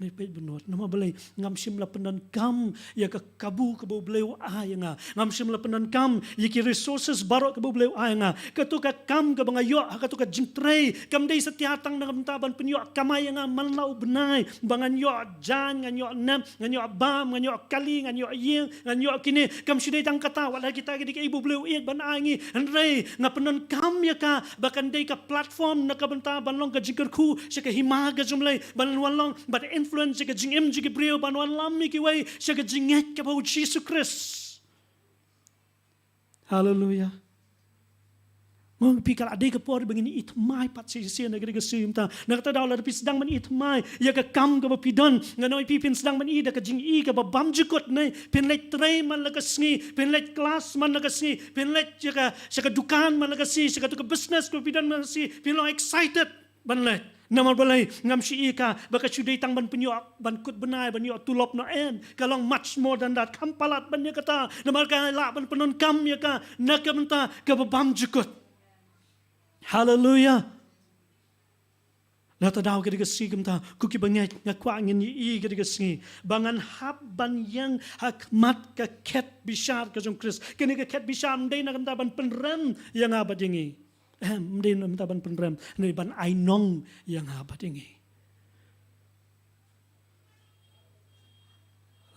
Ne peit bynnud. Namar balei? Ngam shym la pyndonkam ïa ka kabu kaba U Blei u ai ïa nga. Ngam shym la pyndonkam ïa ki resources baroh kaba U Blei u ai ïa nga. Kato ka kam kaba nga ïoh ha kato ka jingtrei, kam dei satia tang na ka bynta ban pynïoh kamai ïa nga man la u bnai, ba ngan ïoh jaiñ, ngan ïoh nep, ngan ïoh bam, ngan ïoh kali, ngan ïoh ïing, ngan ïoh kine. Kam shu dei tang kata, wat la kita ki dei kaei ba U Blei u ïeit ban ai ngi. Hynrei nga pyndonkam ïa ka ba kan dei ka platform na ka bynta ban long ka jingkyrkhu sha ka hima ka jong U Blei, ban wan long, ban influence sha ka jingim jong ki briew, ban wanlam ïa kiwei sha ka jingngeit kaba ha U Jisu Khrist. Haleluya. Ong phi ka la dei ka por ba ngin i thymmai pat shisha na ka dei ka sngi mynta. Na kata daw lada phi sdang ban i thymmai ïa ka kam kaba phi don, nga ong ïa phi phin sdang ban i da ka jingïohi kaba bymjukut ne. Phin leit trei man la ka sngi, phin leit klas man la ka sngi, phin leit sha ka, sha ka dukan man la ka sngi, sha katu ka business kaba phi don man la ka sngi, phin long excited ban leit. Namar balei? Ngam shu ïohi ka ba ka shu dei tang ban pynïoh, ban kut bnai, ban ïoh tulop noh, em. Ka long much more than that. Kham palat ban ïa kata. Namar ka lah ban pyndonkam ïa ka na ka bynta kaba bymjukut. Haleluya. Na kata daw ka dei ka sngi kumta, ko ki bangeit, nga kwah ngin ïohi ka dei ka sngi ba ngan hap ban ïeng ha khmat ka khet bishar ka jong Khrist. Kane ka khet bishar ym dei na ka bynta ban pynrem ïa nga bad ïa ngi. Em, ym dei na ka bynta ban pynrem, ne ban ainong ïa nga bad ïa ngi.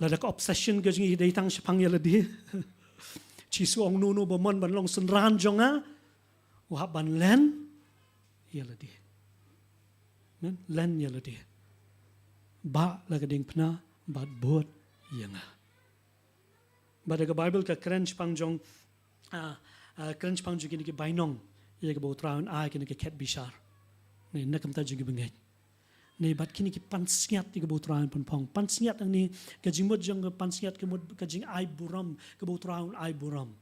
Lada ka obsession ka jong ngi dei tang shaphang ïa lade, Jisu ong, uno uno ba mon ban long synran jong nga, u hap ban len ïa lade. Amen. Len ïa lade. Bah la ka diengphna bad bud ïa nga. Bad ka Baibl ka kren shaphang jong, ah, ah, kren shaphang jong kine ki bainong ïa kaba U Trai un ai kine ki khet bishar. Ne, na ka bynta jong ki bangeit. Ne, bad kine ki pansngiat ïa kaba U Trai un pynphong. Pansngiat hangne, ka jingmut jong ka pansngiat ka mut ka jingai burom, kaba U Trai un ai burom.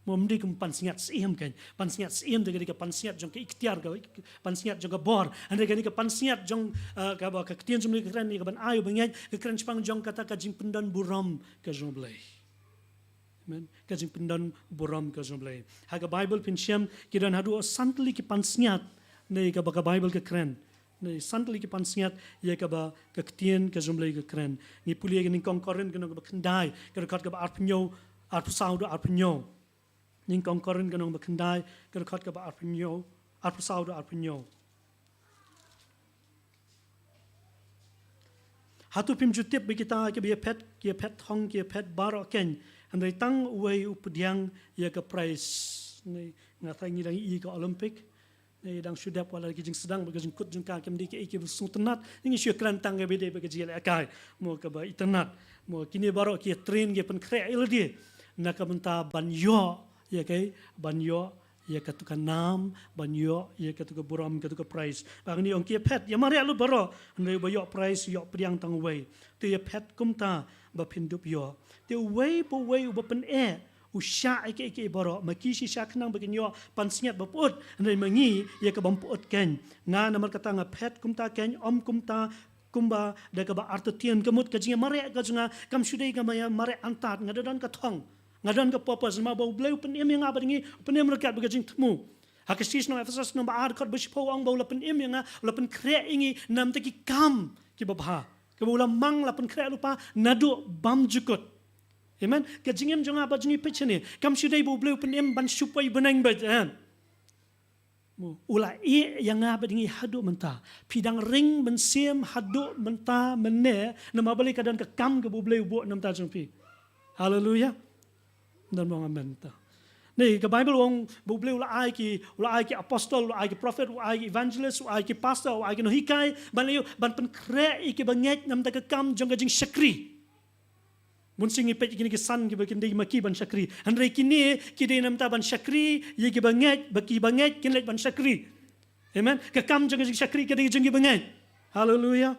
Mo, ym dei kum pansngiat syiem kan. Pansngiat syiem te ka dei ka pansngiat jong ka iktiar, ka pansngiat jong ka bor. Hynrei kane ka pansngiat jong, eh, kaba ka ktien jong U Blei ka kren ïa kaban ai u bangeit, ka kren shaphang jong kata ka jingpyndon burom ka jong U Blei. Amen. Ka jingpyndon burom ka jong U Blei. Ha ka Baibl phin shem, ki don haduh san tylli ki pansngiat ne kaba ka Baibl ka kren. Ne, san tylli ki pansngiat ïa kaba ka ktien ka jong U Blei ka kren. Ngi pule ïa ka Nyngkong Korinth ka lynnong kaba khyndai, ka dkhot kaba arphew hynñiew, arphew saw haduh arphew hynñiew. Nyngkong Korinth ka lynnong kaba khyndai, ka dkhot kaba arphew hynñiew, arphew saw haduh arphew hynñiew. Hato phim ju tip ba kita kiba ïaphet, ki ïaphet thong, ki ïaphet baroh keiñ, hynrei tang uwei u pdiang ïa ka prize. Ne, nga tharai ngi dang ïohi ka Olympic. Ne, dang shu dep, wat la ki jingsdang bad ka jingkut jong ka kim dei kiei kiba sngewtynnat. Ngi shu kren tang kaba dei bad ka jingïalehkai, mo, kaba itynnat. Mo, kine baroh ki ïatrain, ki pynkhreh ïa lade na ka bynta ban ïoh ïa kaei, ban ïoh ïa katu ka nam, ban ïoh ïa katu ka burom, katu ka prize. Ba ngi ong ki ïaphet, ïa mareh lut baroh, hynrei ba ïoh prize, ïoh pdiang tang uwei. Te ïaphet kumta ba phin dup ïoh. Te uwei pa uwei uba pyneh u shah ïa kiei kiei baroh. Ma ki shisha khnang ba kin ïoh pansngiat ba pyut, hynrei ma ngi ïa ka bym pyut keiñ. Nga namar kata nga phet kumta keiñ, ym kumta kumba da kaba artatien. Ka mut ka jingïamareh ka jong nga kam shu dei ka ïamareh antad, nga da don ka thong, nga don ka purpose, namar ba U Blei u pynim ïa nga bad ïa ngi, u pynim ryngkat bad ka jingthmu. Ha ka shithi sha ki nong Ephesos lynnong ba ar, dkhot ba shiphew ong ba u la pynim ïa nga, u la pynkhreh ïa ngi na ka bynta ki kam kiba bha, kaba u la mang, la pynkhreh lypa naduh bymjukut. Amen. Ka jingim jong nga bad jong ngi, peit shane, kam shu dei ba U Blei u pynim ban shu poi bneng beit, em. Mo, u la ïeh ïa nga bad ïa ngi haduh mynta. Phi dang ring mynsiem haduh mynta mynne, namar balei? Ka don ka kam kaba U Blei u buh na ka bynta jong phi. Haleluya. Don ba ong amen ta. Ne, ka Baibl ong ba U Blei u la ai ki, u la ai ki apostol, u la ai ki prophet, u la ai ki evangelist, u la ai ki pastor, u la ai ki nonghikai ban ïoh, ban pynkhreh ïa ki bangeit na ka bynta ka kam jong ka jingshakri. Bun sien ngi peit ïa kine ki san kiba kin dei ma ki ban shakri. Hynrei kine ki dei na ka bynta ban shakri ïa ki bangeit, ba ki bangeit kin leit ban shakri. Amen. Ka kam jong ka jingshakri ka dei jong ki bangeit. Haleluya.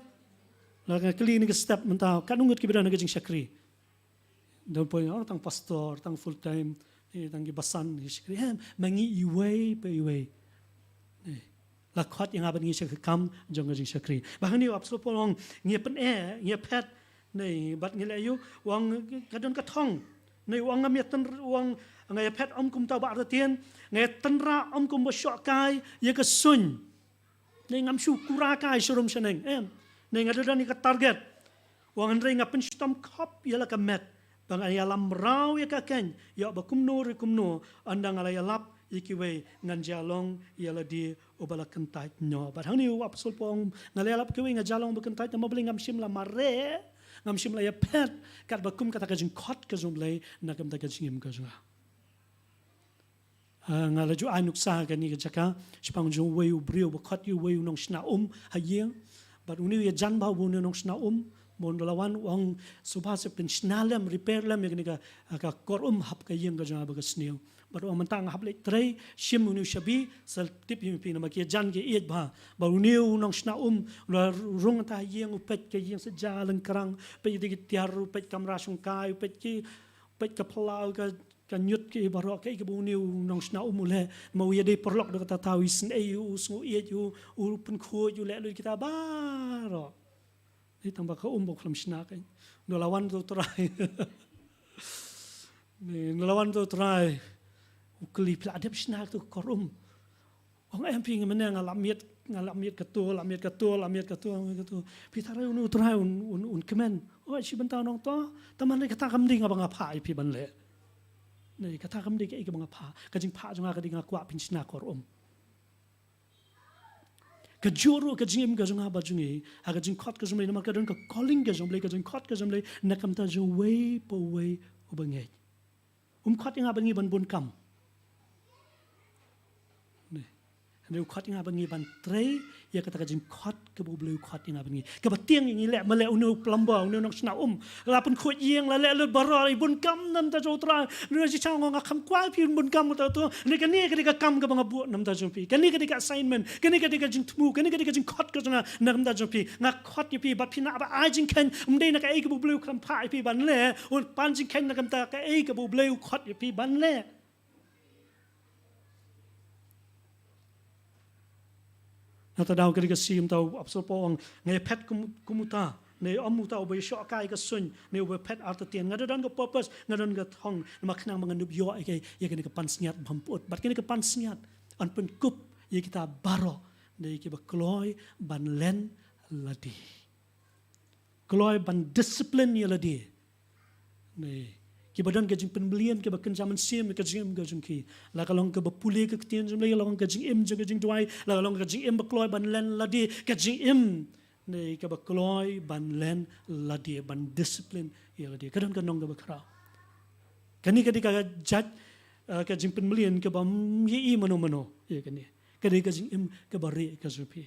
La nga kylli ïa kine ki step mynta, katno ngut kiba don ha ka jingshakri? Don poi, oh, tang pastor, tang full time, eh, tang kiba san ki shakri. Em, ma ngi iwei pa iwei. Eh, la khot ïa nga bad ngi sha ka kam jong ka jingshakri. Ba hangne u apostol Paul u ong, ngi pyneh, ngi phet, ne, bad ngi leh aïu? U ong ka don ka thong. Ne, u ong ngam ïatynr-, u ong nga ïaphet ym kum uta uba artatien, nga ïatynrah ym kum uba shoh kai ïa ka suiñ. Ne, ngam shu kura kai sharum shaneng, em. Ne, nga da don ïa ka target. U ong hynrei nga pynshitom khop ïa la ka met ba ngan ïalam mraw ïa ka keiñ, ïoh ba kumno re kumno, ynda nga la ïalap ïa kiwei ngan jia long ïa lade uba la kyntait noh. Bad hangne u apostol Paul u ong, nga la ïalap kiwei nga jia long uba kyntait, namar balei? Ngam shym la mareh, ngam shym la ïaphet katba kum kata ka jingkhot ka jong U Blei na ka bynta ka jingim ka jong nga. Ah, nga la ju ai nuksa ha kane ka jaka shaphang jong uwei u briew ba khot ïa uwei u nongshna um ha ïing. Bad une u ïajan bha uba une u nongshna um, Bun da la wan u ong, sngewbha sa pynshna lem, repair lem ïa kane ka, ka kor um hap ka ïing ka jong nga ba ka sniew. Bad u ong mynta nga hap leit trei, shim une u shabi, sa tip ïa phi namar ki jan ki ïeit bha. Bad une u nongshna um, u la rung ta ha ïing, u peit ka ïing sa ja lyngkrang, peit ïa ki tiar, u peit kamra shongkai, u peit ki, u peit ka phyllaw, ka, ka ñiut, ki baroh, kaei kaba une u nongshna um u leh, ma u ïadei paralok da kata ta, u isynei, u sngew ïeit, u, u pynkhuid, u leh lut kita baroh. Dei tang ba ka um ba u khlem shna kein. Ynda la wan uta u trai. Ynda la wan uta u trai, u kylli, phi la dep shna katu ka kor um? Ong em phi, nga mynne nga lap miet, nga lap miet katu, lap miet katu, lap miet katu, lap miet katu. Phi tharai une u trai un, un, un kmen? Oh, shi bynta u ong to. Tang mynne kata kam dei nga ba nga phah ïa phi ban leh. Ne kata kam dei kaei kaba nga phah. Ka jingphah jong nga ka dei nga kwah phin shna kor um. Kajuh ruh ka jingim ka jong nga bad jong ngi, ha ka jingkhot ka jong U Blei, namar ka don ka calling ka jong U Blei, ka jingkhot ka jong U Blei na ka bynta jong uwei pa uwei uba ngeit. Um khot ïa nga bad ngi ban bun kam. Ne. Hynrei u khot ïa nga bad ngi ban trei ïa kata ka jingkhot kaba U Blei u khot ïa nga bad ngi. Kaba tieng ïa ngi leh, ma leh une u plumber, une u nongshna um, la pynkhuid ïing, la leh lut baroh, la bun kam na ka bynta jong U Trai. Une u jingshisha u ong, nga kham kwah ïa phi bun kam kata tu. Hynrei kane ka dei ka kam kaba nga buh na ka bynta jong phi. Kane ka dei ka assignment. Kane ka dei ka jingthmu. Kane ka dei ka jingkhot ka jong nga na ka bynta jong phi. Nga khot ïa phi bad phi nang ba ai jingkheiñ. Ym dei na kaei kaba U Blei u khlem phah ïa phi ban leh. Un pan jingkheiñ na ka bynta kaei kaba U Blei u khot ïa phi ban leh. Na kata daw ka dei ka sngi, mynta u apostol Paul u ong, nga ïaphet kum, kum uta, ne ym uta uba ïashoh kai ka suiñ, ne uba phet artatien. Nga da don ka purpose, nga don ka thong, namar khnang ba ngan ïoh ïa ka, ïa kane ka pansngiat bym pyut. Bad kane ka pansngiat yn pynkup ïa kita baroh, ne kiba kloi ban len lade. Kloi ban discipline ïa lade. Ne, kiba don ka jingpynmlien kaba kynja mynsiem ka jingim ka jong ki. La ka long kaba pule ka ktien jong U Blei, la ka long ka jingim jong ka jingduwai, la ka long ka jingim ba kloi ban len lade, ka jingim, ne, kaba kloi ban len lade, ban discipline ïa lade. Ka don ka nong kaba khraw. Kane ka dei ka jait, eh, ka jingpynmlien kaba ym ïohi mano mano ïa kane. Ka dei ka jingim kaba rieh ka jong phi.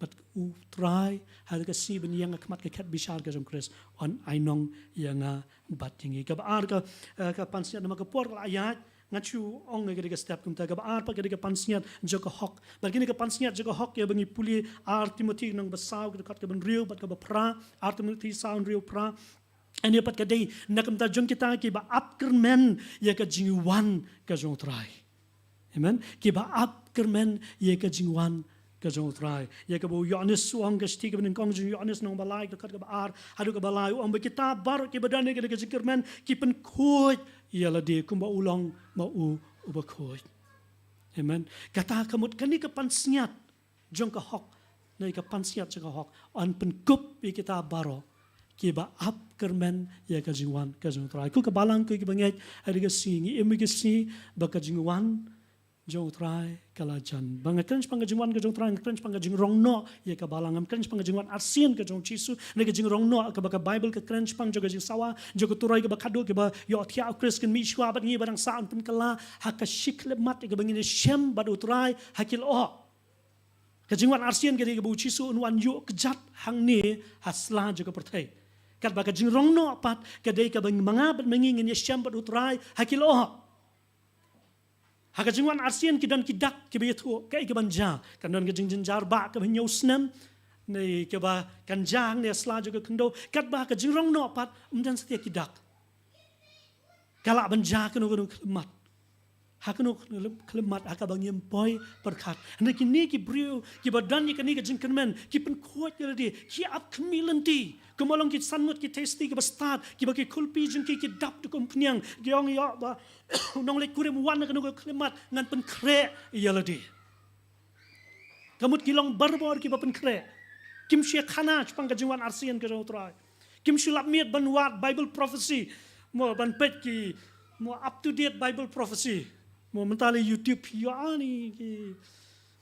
Bad U Trai, ha ka sngi ban ïeng ha khmat ka khet bishar ka jong U Khrist, yn ai nong ïa nga bad ïa ngi. Kaba ar ka, eh, ka pansngiat, namar ka por ka la ïaid, ngan shu ong ïa ka dei ka step kumta. Kaba ar pat ka dei ka pansngiat jong ka hok. Bad kane ka pansngiat jong ka hok, ïa ba ngi pule Ar Timothi lynnong ba saw, ka dkhot kaba hynriew bad kaba phra, Ar Timothi saw, hynriew, phra. Kane pat ka dei na ka bynta jong kita kiba ap kyrmen ïa ka jingwan ka jong U Trai. Amen. Kiba ap kyrmen ïa ka jingwan ka jong U Trai. Ïa kaba u Ïoannis u ong, ka shithi kaba nyngkong jong u Ïoannis lynnong ba lai, ka dkhot kaba ar haduh kaba lai, u ong ba kita baroh kiba don ïa ka jingkyrmen ki pynkhuid ïa lade kumba u long ma u uba khuid. Amen. Kata ka mut kane ka pansngiat jong ka hok, ne ka pansngiat jong ka hok, yn pynkup ïa kita baroh kiba ap kyrmen ïa ka jingwan ka jong U Trai. Ko ka balang, ko kiba ngeit, ha ka sngi, ngi im ha ka sngi ba ka jingwan jong U Trai ka la jan. Ba nga kren shaphang ka jingwan ka jong U Trai, nga kren shaphang ka jingrong noh ïa ka balang, ngam kren shaphang ka jingwan arsien ka jong U Jisu, ne ka jingrong noh kaba ka Baibl ka kren shaphang jong ka jingsawa jong ka turoi kaba khatduh, kiba ïohthiah ha U Khrist kin mih shuwa bad ngi, ba dang sah yn pynkylla ha ka shi khyllipmat, ïa kaba ngin ïashem bad U Trai ha ki lyoh. Ka jingwan arsien ka dei kaba U Jisu un wan ïuh kjat hangne ha sla jong ka pyrthei. Katba ka jingrong noh pat ka dei kaba ma nga bad ma ngi ngin ïashem bad U Trai ha ki lyoh. Ha ka jingwan arsien ki don ki dak kiba ïathuh kaei kaban jia. Kan don ka jingjynjar bah kaba hynñiew snem, ne kaba kan jia hangne ha sla jong ka khyndew. Katba ha ka jingrong noh pat ym don satia ki dak. Ka lah ban jia kano kano ka khyllipmat. Ha kano kano ka khyllipmat ha kaba ngim poi pyrkhat. Hynrei kine ki briew kiba don ïa kane ka jingkyrmen, ki pynkhuid ïa lade, ki ap khmih lynti. Kumba long ki san ngut ki theisotti kiba stad, kiba ki kulpi jong ki ki dap da ka umphniang, ki ong ïa ba u nongleit kurim u wan na kano kano ka khyllipmat, ngan pynkhreh ïa lade. Ka mut ki long barabor kiba pynkhreh. Kim shu ïakhana shaphang ka jingwan arsien ka jong U Trai. Kim shu lap miet ban wad Bible prophecy. Mo ban peit ki, mo up to date Bible prophecy. Mo mynta leh YouTube ïoh ani ki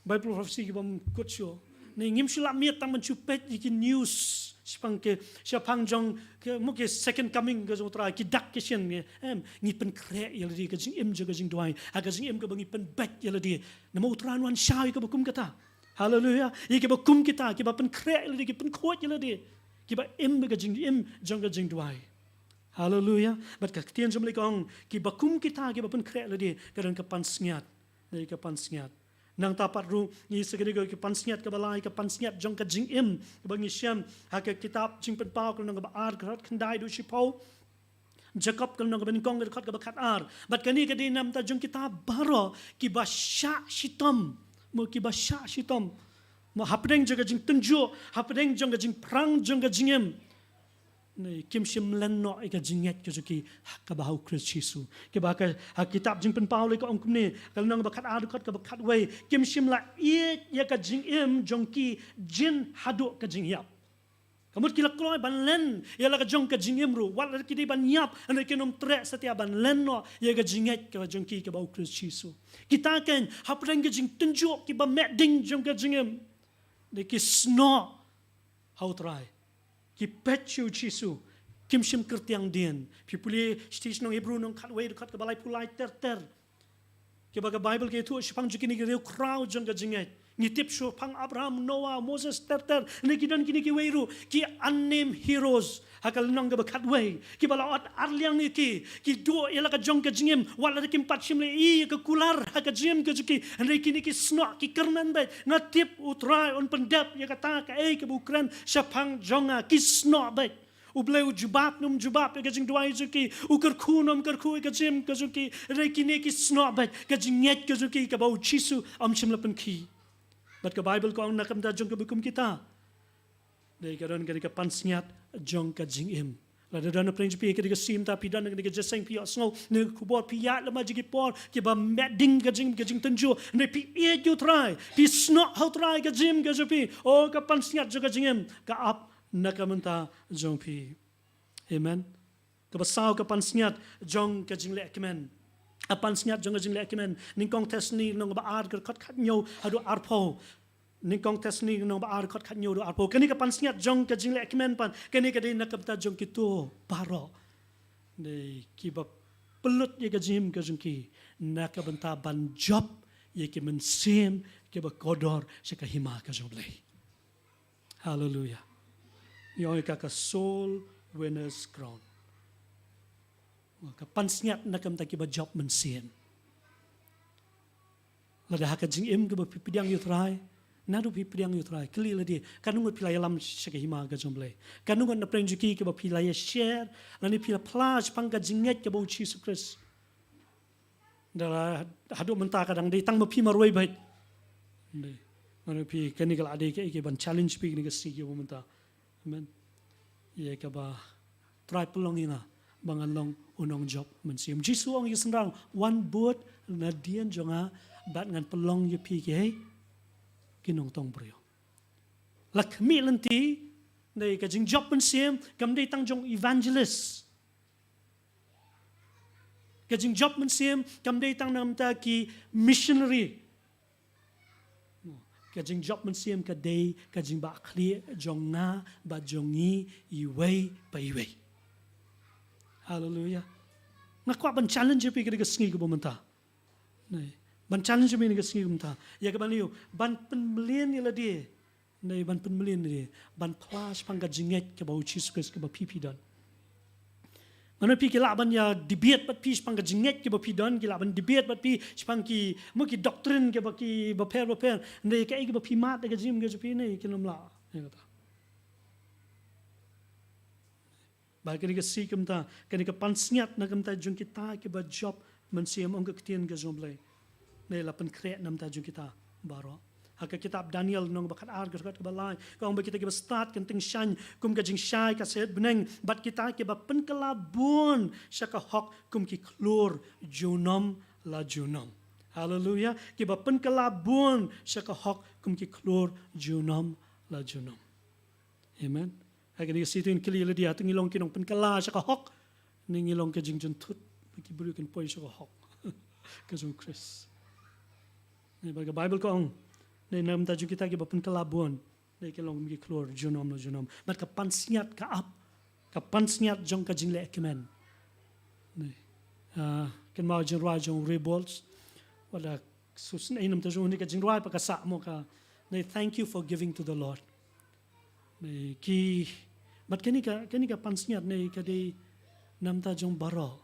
Bible prophecy kibym kut shuh. Ne ngim shu lap miet tang ban shu peit ïa ki news shaphang ki, shaphang jong ki, mo ki second coming ka jong U Trai, ki dak ki shin, em, ngi pynkhreh ïa lade, ka jingim jong ka jingduwai, ha ka jingim kaba ngi pynbeit ïa lade. Namar U Trai un wan shaw ïa kiba kum kita. Haleluia. Ïa kiba kum kita, kiba pynkhreh ïa lade, ki pynkhuid ïa lade, Kiba im ka jingim jong ka jingduwai. Haleluya. Bad ka ktien jong U Blei ka ong, kiba kum kita kiba pynkhreh lade, ka don ka pansngiat. Dei ka pansngiat. Nangta pat ruh, ngi sa kane ka pansngiat kaba lai, ka pansngiat jong ka jingim, kaba ngi shem ha ka kitab Jingpynpaw ka lynnong kaba ar, ka dkhot khyndai haduh shiphew. Jakob ka lynnong kaba nyngkong, ka dkhot kaba khatar. Bad kane ka dei namta jong kita baroh kiba shah shitom. Mo, kiba shah shitom. Mo, hapdeng jong ka jingtynjuh, hapdeng jong ka jingpyrshang jong ka jingim. Ne, kim shym len noh ïa ka jingngeit ka jong ki ha kaba ha U Khrist Jisu. Kiba ha ka, ha kitab Jingpynpaw lei ka ong kumne, ka lynnong ba khatar, dkhot kaba khatwei, kim shym la ïeit ïa ka jingim jong ki jin haduh ka jingïap. Ka mut ki la kloi ban len ïa la ka jong ka jingim ruh, wat la ki dei ban ïap, hynrei kin ym treh satia ban len noh ïa ka jingngeit ka jong ki kaba ha U Khrist Jisu. Kita kein, hapdeng ka jingtynjuh, kiba meh ding jong ka jingim, dei ki snoh ha U Trai. Ki peit sha U Jisu, kim shym kyrtiang dien. Phi pule shithi sha nong Hebru lynnong khatwei, dkhot kaba laiphew lai ter ter. Kiba ka Baibl ka ïathuh shaphang jong kine ki riewkhraw jong ka jingngeit. Ngi tip shaphang Abraham, Noah, Moses ter ter. Ne ki don kine kiwei ruh, ki unnamed heroes. Ha ka lynnong kaba khatwei, kiba la ot arliang ïa ki, ki duh ïa la ka jong ka jingim, wat la kim pat shym la ïohi ïa ka kular ha ka jingim ka jong ki, hynrei kine ki snoh, ki kyrmen beit, nga tip U Trai un pyndep ïa kata kaei kaba u kren shaphang jong nga, ki snoh beit. U Blei u jubab ne um jubab ïa ka jingduwai jong ki, u kyrkhu ne um kyrkhu ïa ka jingim ka jong ki, hynrei kine ki snoh beit, ka jingngeit ka jong ki kaba U Jisu um shym la pynkhih. Bad ka Baibl ka ong na ka bynta jong kiba kum kita, dei ka don kane ka pansngiat jong ka jingim. Lada don na pdeng jong phi kane ka sngi mynta, phi don kane ka jingïaseng, phi ïohsngew ïa ka khubor, phi ïaid lem ha kine ki por kiba meh ding ka jingim, ka jingtynjuh, ne phi ïeit ïa U Trai, phi snoh ha U Trai, ka jingim ka jong phi, o, ka pansngiat jong ka jingim ka ap na ka bynta jong phi. Amen. Kaba saw, ka pansngiat jong ka jinglehkmen. Ka pansngiat jong ka jinglehkmen. Nyngkong Thessaloni lynnong ba ar, ka dkhot khathynñiew haduh arphew. Nyngkong Thessaloni lynnong ba ar, dkhot khathynñiew haduh arphew. Kane ka pansngiat jong ka jinglehkmen pat, kane ka dei na ka bynta jong kito baroh, dei kiba pynlut ïa ka jingim ka jong ki na ka bynta ban jop ïa ki mynsiem kiba kordor sha ka hima ka jong U Blei. Haleluya. Ngi ong ïa ka, ka soul winner's crown. Ka pansngiat na ka bynta kiba jop mynsiem. Lada ha ka jingim kaba phi pdiang ïa U Trai, naduh phi pdiang ïa U Trai, kylli lade, katno ngut phi la ïalam sha ka hima ka jong U Blei? Katno ngut na pdeng jong ki kaba phi la ïa share, lane phi la phla shaphang ka jingngeit kaba ha U Jisu Khrist? Lada haduh mynta ka dang dei tang ma phi marwei beit. Dei. Mano phi, kane ka la dei kaei kaei ban challenge phi kane ka sngi kaba mynta. Amen. Ïa kaba Trai pynlong ïa nga ba ngan long u nongjop mynsiem. Jisu ong ïa ki synran, wan bud nadien jong nga bad ngan pynlong ïa phi kiei? Ki nongtong briew. La khmih lynti, dei ka jingjop mynsiem kam dei tang jong evangelist. Ka jingjop mynsiem kam dei tang na ka bynta ki missionary. Ka jingjop mynsiem ka dei ka jingbahkhlieh jong nga bad jong ngi iwei pa iwei. Haleluya. Nga kwah ban challenge ïa phi kane ka sngi kaba mynta. Dei. Ban challenge ïa phi kane ka sngi kaba mynta. Ïa kaban ïoh, ban pynmlien ïa lade. Dei, ban pynmlien ïa lade. Ban phla shaphang ka jingngeit kaba ha U Jisu Khrist kaba phi phi don. Mano phi ki lah ban ïa debate bad phi shaphang ka jingngeit kaba phi don, ki lah ban debate bad phi shaphang ki, mo, ki doctrine kiba, kiba pher ba pher. Dei, kaei kaba phi mad da ka jingim ka jong phi, dei, kin ym lah. Ïa kata. Ba kane ka sngi kaba mynta, kane ka pansngiat na ka bynta jong kita kiba jop mynsiem, ong ka ktien ka jong U Blei, ne la pynkhreh na ka bynta jong kita baroh. Ha ka kitab Daniel lynnong ba khatar, ka dkhot kaba lai, ka ong ba kita kiba stad kan tyngshaiñ kum ka jingshai ka shet bneng, bad kita kiba pynkylla bun sha ka hok kum ki khlur junom la junom. Haleluya. Kiba pynkylla bun sha ka hok kum ki khlur junom la junom. Amen. Ha kane ka sngi to ngin kylli ïa lade, hato ngi long ki nongpynkylla sha ka hok, ne ngi long ka jingjynthut ba ki briew kin poi sha ka hok ka jong U Khrist? Ne, ba ka Baibl ka ong, ne, na ka bynta jong kita kiba pynkylla bun, ne, ki long ki khlur junom la junom. Bad ka pansngiat ka ap, ka pansngiat jong ka jinglehkmen. Ne, ah, kynmaw jingrwai jong u Ray Boltz, wat la shu sngewsih na ka bynta jong une, ka jingrwai pat ka sah mo, ka, ne, Thank You for Giving to the Lord. Ne, ki Bad kane ka, kane ka pansngiat ne ka dei namar jong baroh.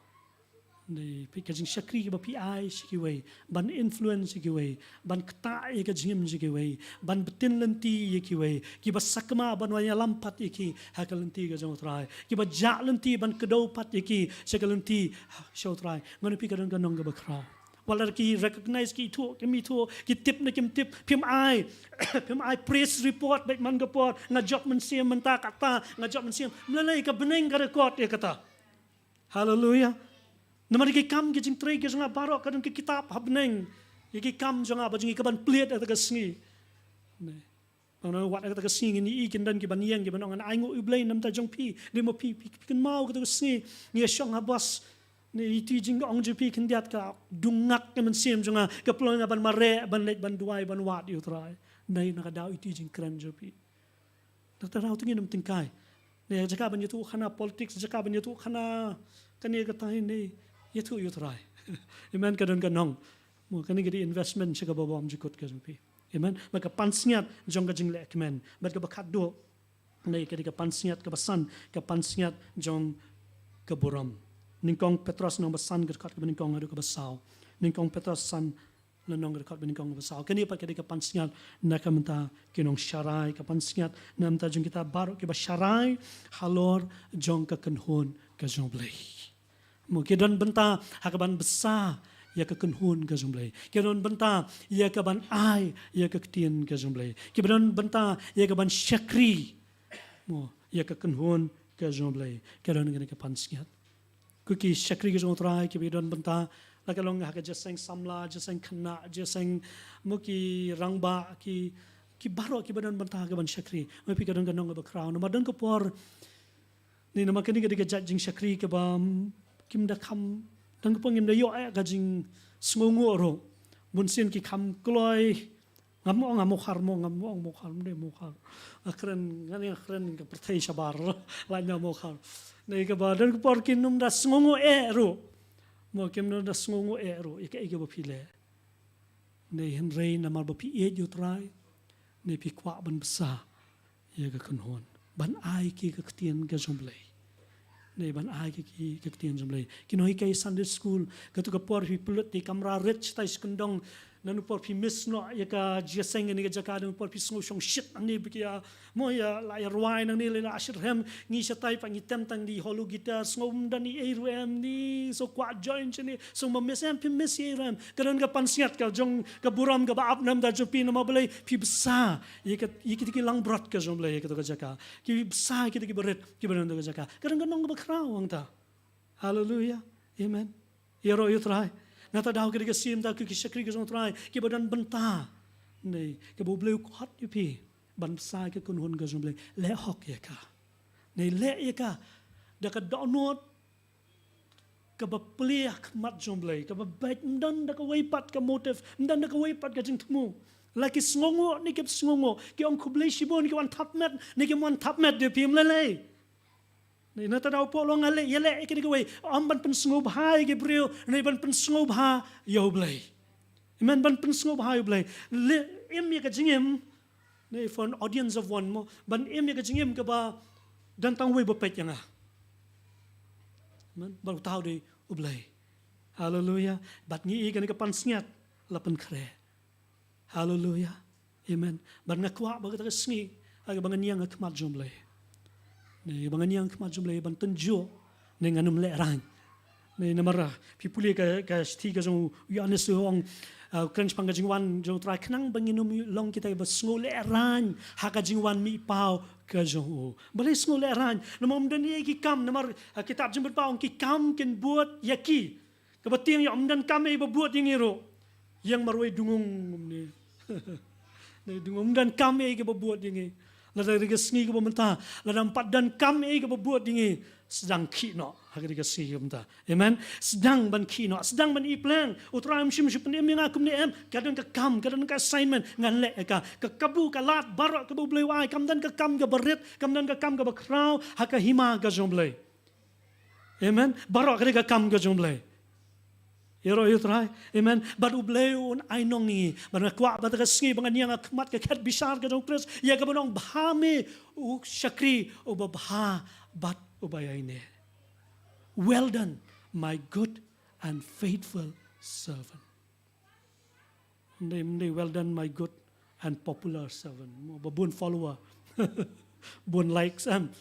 Ne phi ka jingshakri kiba phi ai sha kiwei, ban influence sha kiwei, ban ktah ïa ka jingim sha kiwei, ban btin lynti ïa kiwei, kiba sakma ban wan ïalam pat ïa ki ha ka lynti ka jong U Trai, kiba jah lynti ban kdew pat ïa ki sha ka lynti sha U Trai. Ngan ong phi ka don ka nong kaba khraw. Wat la ki recognize, ki ithuh kim ithuh, ki tip ne kim tip, phim ai, phim ai praise report bad man ka por, nga jop mynsiem mynta kata, nga jop mynsiem. Mlei lei ka bneng ka record ïa kata. Haleluia. Namar ki kam ki jingtrei ki jong nga baroh ka don ki kitab ha bneng. Ïa ki kam jong nga ba jong ngi ka ban plied ha kata ka sngi. Ne. Bang na wat ha kata ka sngi ngin ïohi kin don ki ban ïeng ki ban ong, ngan ainguh ïa U Blei namar jong phi. Dei mo phi, phi, phi kynmaw kata ka sngi ngi ïa shong ha bus. Ne, iti jingong jong phi khyndiat ka dungak ka mynsiem jong nga, ka pynlong nga ban mareh, ban leit, ban duwai, ban wad ïa U Trai. Dei na ka daw iti jingkren jong phi. Nangta daw te ngin ym tyngkai. Ne, jaka ban ïathuh khana politics, jaka ban ïathuh khana kane katai, ne ïathuh ïa U Trai. Amen, ka don ka nong. Mo kane ka dei investment sha kaba bymjukut ka jong phi. Amen. Bad ka pansngiat jong ka jinglehkmen. Bad kaba khatduh, ne ka dei ka pansngiat kaba san, ka pansngiat jong ka burom. Nyngkong Petros lynnong ba san, ka dkhot kaba nyngkong haduh kaba saw. Nyngkong Petros san, lynnong, ka dkhot ba nyngkong haduh ba saw. Kane pat ka dei ka pansngiat na ka bynta ki nongsharai, ka pansngiat na ka bynta jong kita baroh kiba sharai halor jong ka kynhun ka jong U Blei. Mo, ki don bynta ha ka ban bsa ïa ka kynhun ka jong U Blei. Ki don bynta ïa ka ban ai ïa ka ktien ka jong U Blei. Ki don bynta ïa ka ban shakri, mo, ïa ka kynhun ka jong U Blei. Ki don kane ka pansngiat. Ko ki shakri ka jong U Trai kiba don bynta, la ka long ha ka jingïaseng samla, jingïaseng khynnah, jingïaseng, mo, ki rangbah, ki, ki baroh kiba don bynta ha ka ban shakri. Mo, phi ka don ka nong kaba khraw. Namar don ka por Ne namar kane ka dei ka jait jingshakri kaba, mm, kim da kham, don ka por ngim da ïoh eh ka jingsngewnguh ruh. Bunsien ki kham kloi. Ngam ong, ngam ong Mawkhar mo, ngam ong Mawkhar, ym dei Mawkhar. Nga kren, nga ne nga kren ka pyrthei shabar. Lait na Mawkhar. Ne kaba don ka por kim da sngewnguh eh ruh. Mo, kim da sngewnguh eh ruh ïa kaei kaba phi leh. Ne hynrei namar ba phi ïeit ïa U Trai, ne phi kwah ban bsa ïa ka kynhun, ban ai ki ka ktien ka jong U Blei. Ne ban ai ki, ki ka ktien jong U Blei. Ki nonghikai Sunday school, kato ka por phi pynlut ïa ki kamra rit shatai sha kyndong, nangno por phi miss noh ïa ka jingïaseng kane ka jaka, nangno por phi sngew shongshit nangne ba ki ïa, mo, ïa la ïa rwai nangne, la ïa la shyrkhei, ngi shatai pat ngi tem tang da hollow guitar, sngew ym don ei ei ruh em, ngi sngew kwah join shane, sngew ym miss em, phim miss ei ei ruh em. Ka don ka pansngiat ka jong ka burom kaba ap namar jong phi namar balei phi bsa ïa ka, ïa kita ki langbrot ka jong U Blei ïa kato ka jaka. Ki bsa ïa kita kiba rit kiba don ha kato ka jaka. Ka don ka nong kaba khraw hangta. Haleluia. Amen. Ïaroh ïa U Trai. Nangta daw ka dei ka sien da ki, ki shakri ka jong U Trai kiba don bynta, ne kaba U Blei u khot ïa phi ban bsa ïa ka kynhun ka jong U Blei. Leh hok ïa ka. Ne leh ïa ka da ka dohnud kaba plie ha khmat jong U Blei, kaba beit, ym don da kawei pat ka motive, ym don da kawei pat ka jingthmu. La ki sngewnguh ne kim sngewnguh, ki ong khublei shibun, ki wan thap met ne kim wan thap met da phi, ym lei lei. Ne nangta daw pok long nga leh, ïa leh ïa kane kawei, ym ban pynsngewbha ïa ki briew, ne ban pynsngewbha ïa U Blei. Amen, ban pynsngewbha ïa U Blei. Leh im ïa ka jingim, ne for an audience of one mo, ban im ïa ka jingim kaba don tang uwei ba peit ïa nga. Amen. Bad uta u dei U Blei. Haleluia. Bad ngi i kane ka pansngiat la pynkhreh. Haleluia. Amen. Bad nga kwah ba kata ka sngi, ha kaba ngan ïeng ha khmat jong U Blei, ne ba ngan ïeng ha khmat jong U Blei ban tynjuh, ne ngan ym lehraiñ. Ne namar, ah, phi pule ka, ka shithi ka jong u Ïoannis u ong, ah, kren shaphang ka jingwan jong U Trai, khnang ba ngin ym long kita ba sngew lehraiñ ha ka jingwan mihpaw ka jong u. Balei sngew lehraiñ? Namar ym don ei ei ki kam, namar, ah, kitab Jingpynpaw ong ki kam kin bud ïa ki. Kaba tieng ïa, ym don kam ei ba bud ïa ngi ruh. Ïeng marwei dungum ne. Ne dungum, ym don kam ei kaba bud ïa ngi. Lada ha ka sngi kaba mynta, lada ym pat don kam ei kaba bud ïa ngi, sdang khih noh ha ka sngi kaba mynta. Amen. Sdang ban khih noh, sdang ban ïeng pleng. U Trai um shym shu pynim ïa nga kumne em. Ka don ka kam, ka don ka assignment, ngan leh ïa ka. Ka kabu ka lad baroh kaba U Blei u ai, kam don ka kam kaba rit, kam don ka kam kaba khraw ha ka hima ka jong U Blei. Amen. Baroh ka dei ka kam ka jong U Blei. Ïaroh ïa u Trai. Amen. Bad U Blei un ai nong ïa ngi. Bad nga kwah ba ha ka sngi ba ngan ïeng ha khmat ka khet bishar ka jong u Khrist, ïa kaba nongbha me u shakri uba bha bad uba ïaineh. Well done, my good and faithful servant. Ym dei, ym dei well done, my good and popular servant. Mo, ba bun follower. Bun likes, em.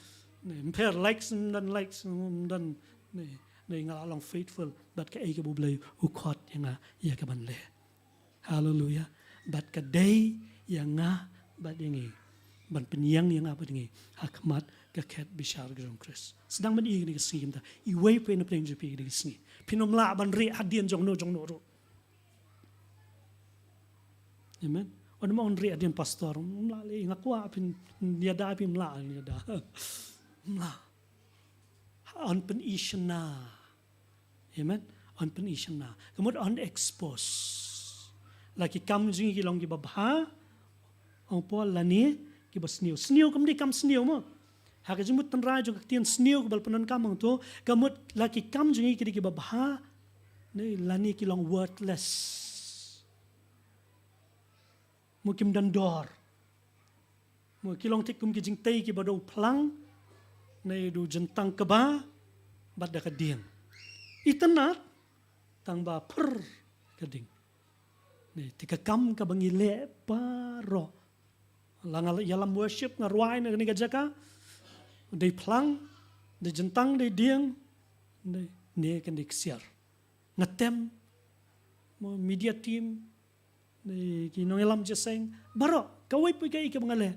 Ne, ym pher likes, ym don likes, ym don, ne, ne, nga la long faithful bad kaei kaba U Blei u khot ïa nga ïa kaban leh. Haleluia. Bad ka dei ïa nga bad ïa ngi ban pynïeng ïa nga bad ïa ngi ha khmat ka khet bishar ka jong u Khrist. Sdang ban ïa kane ka sngi mynta. Iwei pa iwei na pdeng jong phi kane ka sngi. Phin ym lah ban rieh hadien jong no jong no ruh. Amen. Wan mo on rieh hadien pastor. Ym lah lei, nga kwah phin ïada, phin ym lah ïada. Ym lah. Yn pyni shynna. Amen. Yn pyni shynna. Ka mut yn expose. La ki kam jong ngi ki long kiba bha. Ong Paul, lane kiba sniew. Sniew kam dei kam sniew mo. Ha ka jingmut tynrai jong ka ktien sniew kaba la pyndonkam hangto, ka mut la ki kam jong ngi ki dei kiba bha, ne lane ki long worthless. Mo, kim don dor. Mo, ki long thik kum ki jingtei kiba da u phlang, ne da u jyntang kba, bad da ka dieng. Itynnad, tang ba phyrr ka dieng. Ne, te ka kam kaba ngi leh baroh. La nga ïalam worship, nga rwai na kane ka jaka. Dei phlang, dei jyntang, dei dieng, dei, ne kan dei ksiar. Nga tem, mo, media team, dei ki nongïalam jingïaseng, baroh, kawei pa kawei kaba nga leh.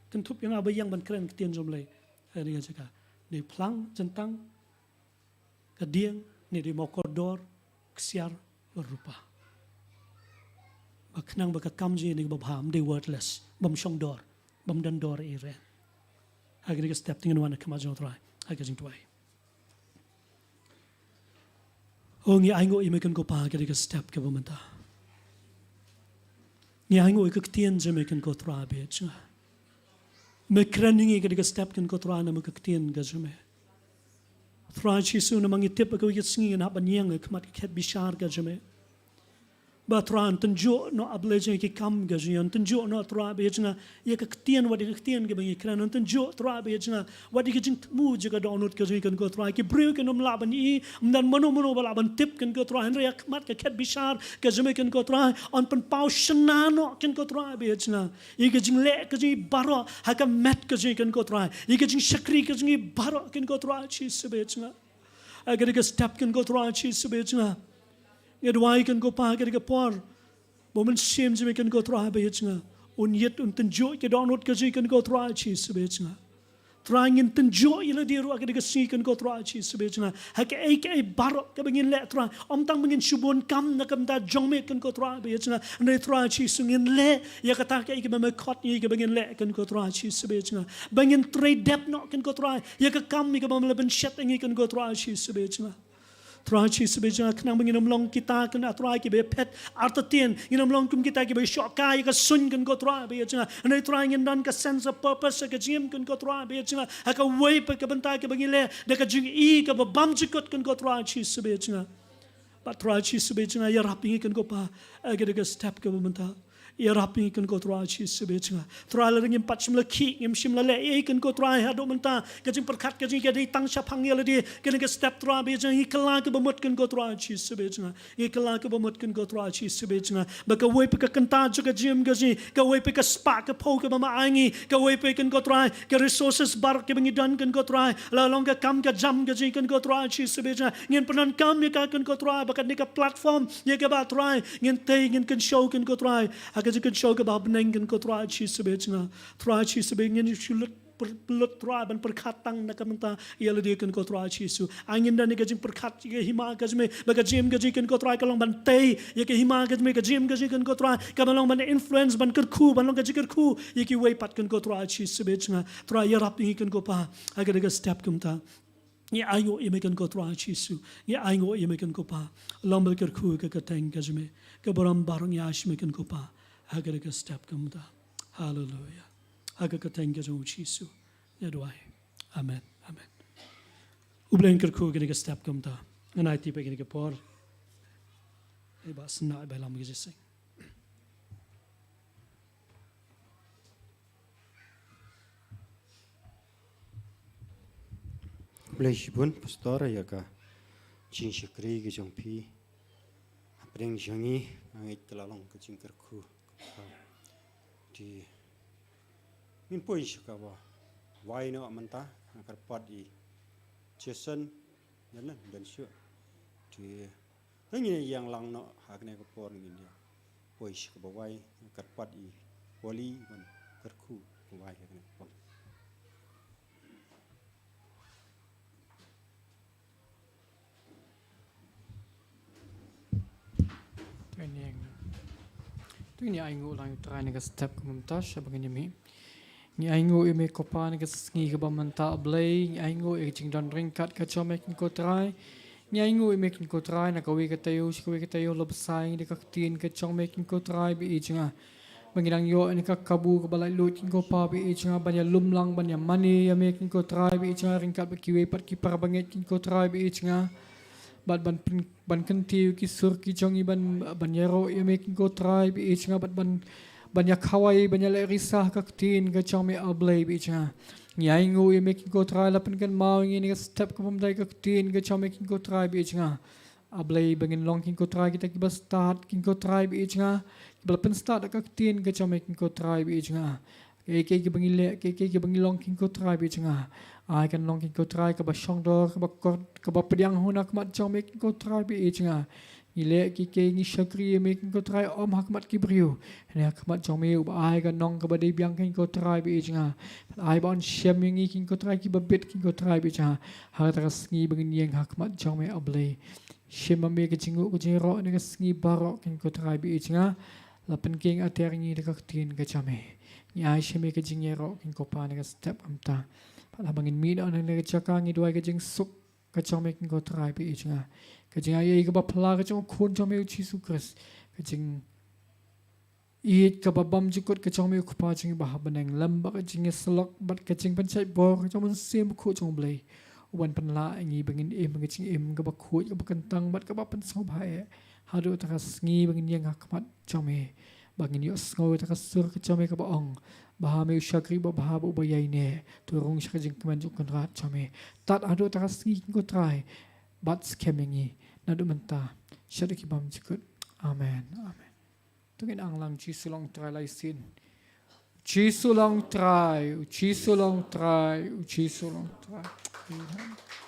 Kynthup ïa nga ba ïeng ban kren ktien jong U Blei. Ha kane ka jaka. Dei phlang, jyntang, ka dieng, ne dei mawkordor, ksiar, bad rupa. Ba khnang ba ka kam jong ngi kaba bha, ym dei worthless, bym shong dor, bym don dor ei ei. Ha kane ka step te ngin wan ha khmat jong U Trai, ha ka jingduwai. O ngi ainguh ïa me Kynrad ko Pa ha kane ka step kaba mynta. Ngi ainguh ïa ka ktien jong me Kynrad ko Trai ba ïeit jong nga. Me kren ïa ngi ha kane ka step Kynrad ko Trai namar ka ktien ka jong me. Trai Jisu, namar ngi tip ba kawei ka sngi ngin hap ban ïeng ha khmat ka khet bishar ka jong me. Ba Trai yn tynjuh noh, A Blei jong ngi, ki kam ka jong ngi, yn tynjuh noh Trai ba ïeit jong nga ïa ka ktien, wat ïa ka ktien kaba ngi kren, yn tynjuh Trai ba ïeit jong nga wat ïa ka jingthmu jong ka dohnud ka jong ngi Kynrad ko Trai. Ki briew kin ym lah ban i, ym don mano mano ba lah ban tip Kynrad ko Trai, hynrei ha khmat ka khet bishar ka jong me Kynrad ko Trai, yn pynpaw shynna noh Kynrad ko Trai ba ïeit jong nga. Ïa ka jingleh ka jong ngi baroh ha ka met ka jong ngi Kynrad ko Trai. Ïa ka jingshakri ka jong ngi baroh Kynrad ko Trai Jisu ba ïeit jong nga. Ha kane ka step Kynrad ko Trai Jisu ba ïeit jong nga. Nga duwai Kynrad ko Pa ha kane ka por ba u Mynsiem jong me Kynrad ko Trai ba ïeit jong nga un ïeit, un tynjuh ïa ka dohnud ka jong ngi Kynrad ko Trai Jisu ba ïeit jong nga. Trai ngin tynjuh ïa lade ruh ha kane ka sngi Kynrad ko Trai Jisu ba ïeit jong nga. Ha kaei kaei baroh kaba ngin leh Trai. Ym tang ba ngin shu bun kam na ka bynta jong me Kynrad ko Trai ba ïeit jong nga. Hynrei Trai Jisu ngin leh ïa kata kaei kaba me khot ïa ngi kaba ngin leh Kynrad ko Trai Jisu ba ïeit jong nga. Ba ngin trei dep noh Kynrad ko Trai ïa ka kam ïa kaba me la pynshet ïa ngi Kynrad ko Trai Jisu ba ïeit jong nga. Trai Jisu ba ïeit jong nga, khnang ba ngin ym long kita Kynrad Trai kiba phet artatien, ngin ym long kum kita kiba shoh kai ïa ka suiñ Kynrad ko Trai ba ïeit jong nga. Hynrei Trai ngin don ka sense of purpose ha ka jingim Kynrad ko Trai ba ïeit jong nga. Ha kawei pa ka bynta kaba ngi leh da ka jingïeit kaba bymjukut Kynrad ko Trai Jisu ba ïeit jong nga. Bad Trai Jisu ba ïeit jong nga, ïarap ïa ngi Kynrad ko Pa ha kane ka step kaba mynta. Ïarap ïa ngi Kynrad ko Trai Jisu ba ïeit jong nga. Trai lada ngim pat shym la khih, ngim shym la leh ei Kynrad ko Trai haduh mynta, ka jingpyrkhat ka jong ngi ka dei tang shaphang ïa lade. Kane ka step Trai ba ïeit jong nga, ngi kylla kaba mut Kynrad ko Trai Jisu ba ïeit jong nga. Ngi kylla kaba mut Kynrad ko Trai Jisu ba ïeit jong nga. Ba kawei pa ka kynta jong ka jingim ka jong ngi, kawei pa ka spah ka phew kaba me ai ngi, kawei pa Kynrad ko Trai, ka resources baroh kiba ngi don Kynrad ko Trai, la long ka kam ka jam ka jong ngi Kynrad ko Trai Jisu ba ïeit jong nga. Ngin pyndonkam ïa ka Kynrad ko Trai, ba kane ka platform ïa kaba Trai ngin tei, ngin kynshew Kynrad ko Trai ha ka jingkynshew kaba ha bneng Kynrad ko Trai Jisu ba ïeit jong nga. Trai Jisu ba ngin shu lut, pynlut Trai ban pyrkhat tang na ka bynta ïa lade Kynrad ko Trai Jisu. Ai ngin don ïa ka jingpyrkhat ïa ka hima ka jong me, ba ka jingim ka jong ngi Kynrad ko Trai ka long ban tei ïa ka hima ka jong me, ka jingim ka jong ngi Kynrad ko Trai ka ban long ban influence, ban kyrkhu, ban long ka jingkyrkhu ïa kiwei pat Kynrad ko Trai Jisu ba ïeit jong nga. Trai ïarap ïa ngi Kynrad ko Pa ha kane ka step kumta. Ngi ainguh ïa me Kynrad ko Trai Jisu. Ngi ainguh ïa me Kynrad ko Pa. Long ba la kyrkhu ka kyrteng ka jong me. Ka burom baroh ngi ai sha me Kynrad ko Pa ha kane ka step kumta. Haleluia. Ha ka kyrteng ka jong u Jisu nga duwai. Amen. Amen. U Blei un kyrkhu kane ka step kumta. Ngan aiti pat kane ka por. Ba sna ba lam ki jising. Khublei shibun Pastor ïa ka jingshakri ka jong phi. Hapdeng jong ngi nga ngeit ka la long ka jingkyrkhu. Te ngin poi sha kaba wai noh mynta, nga kyrpad ïa Jason, ïa nan don shuh. Te ngin ïa ïeng lang noh ha kane ka por, ngin ïa poi sha kaba wai, nga kyrpad ïa Wali ban kyrkhu kaba wai ha kane ka por. To ngin ïeng. To ngin ïa ainguh lang ïa u Trai na ka step ka mynta sha ba ngin ïa mih. Ngi ainguh ïa me ko Pa na ka sngi kaba mynta, A Blei. Ngi ainguh ïa ka jingdon ryngkat ka jong me ko Trai. Ngi ainguh ïa me ko Trai na kawei ka taïew sha kawei ka taïew, la bsa ïa ngi da ka ktien ka jong me ko Trai ba ïeit jong nga. Ba ngi dang ïoh ïa ka kabu kaba laitluid ko Pa ba ïeit jong nga, ban ïalum lang, ban ïamane ïa me ko Trai ba ïeit jong nga, ryngkat bad kiwei pat ki para bangeit ko Trai ba ïeit jong nga. Bad ban pyn-, ban kyntiew ki sur ki jong ngi, ban, ban ïaroh ïa me ko Trai ba ïeit jong nga, bad ban, ban ïakhawai, ban ïaleh risa ha ka ktien ka jong me, A Blei ba ïeit jong nga. Ngi ainguh ïa me ko Trai, la pynkynmaw ïa ngi na ka step kaba mynta ïa ka ktien ka jong me ko Trai ba ïeit jong nga. A Blei, ba ngin long ko Trai kita kiba stad ko Trai ba ïeit jong nga, kiba la pynstad da ka ktien ka jong me ko Trai ba ïeit jong nga. Kaei kaei kaba ngi leh, kaei kaei kaba ngi long ko Trai ba ïeit jong nga, ai kan long ko Trai kaba shongdor, kaba kor, kaba pdiang hun ha khmat jong me ko Trai ba ïeit jong nga. Ngi leh kaei kaei, ngi shakri ïa me ko Trai, ym ha khmat ki briew, hynrei ha khmat jong me uba ai ka nong kaba dei biang ko Trai ba ïeit jong nga. Ai ba yn shem ïa ngi ko Trai kiba bit ko Trai ba ïeit jong nga. Ha kata ka sngi ba ngin ïeng ha khmat jong me, A Blei, shim ma me ka jingnguh ka jingïaroh na ka sngi baroh ko Trai ba ïeit jong nga. La pynkieng ater ïa ngi da ka ktien ka jong me. Ngi ai sha me ka jingïaroh ko Pa na ka step mynta. Bad haba ngin mih noh na ka jaka, ngi duwai ka jingsuk ka jong me ko Trai ba ïeit jong nga. Ka jingaiei kaba phylla ka jong u Khun jong me u Jisu Khrist. Ka jing ïeit kaba bymjukut ka jong me u Kpa jong ngi ba ha bneng, lem bad ka jingïasyllok bad ka jingpynshait bor ka jong u Mynsiem Bakhuid jong U Blei, u ban pynlah ïa ngi ba ngin im ka jingim kaba khuid, kaba kyntang bad kaba pynsngewbha eh, haduh kata ka sngi ba ngin ïeng ha khmat jong me, ba ngin ïohsngew ïa kata ka sur ka jong me kaba ong ba ha me u shakri uba bha bad uba ïaineh, to rung sha ka jingkmen jong u Kynrad jong me. Tad haduh kata ka sngi ko Trai, bat skhem ïa ngi naduh mynta shaduh ki bymjukut. Amen. Amen. To ngin ang lang, Jisu long Trai, lai sien. Jisu long Trai, u Jisu long Trai, u Jisu long Trai. Amen.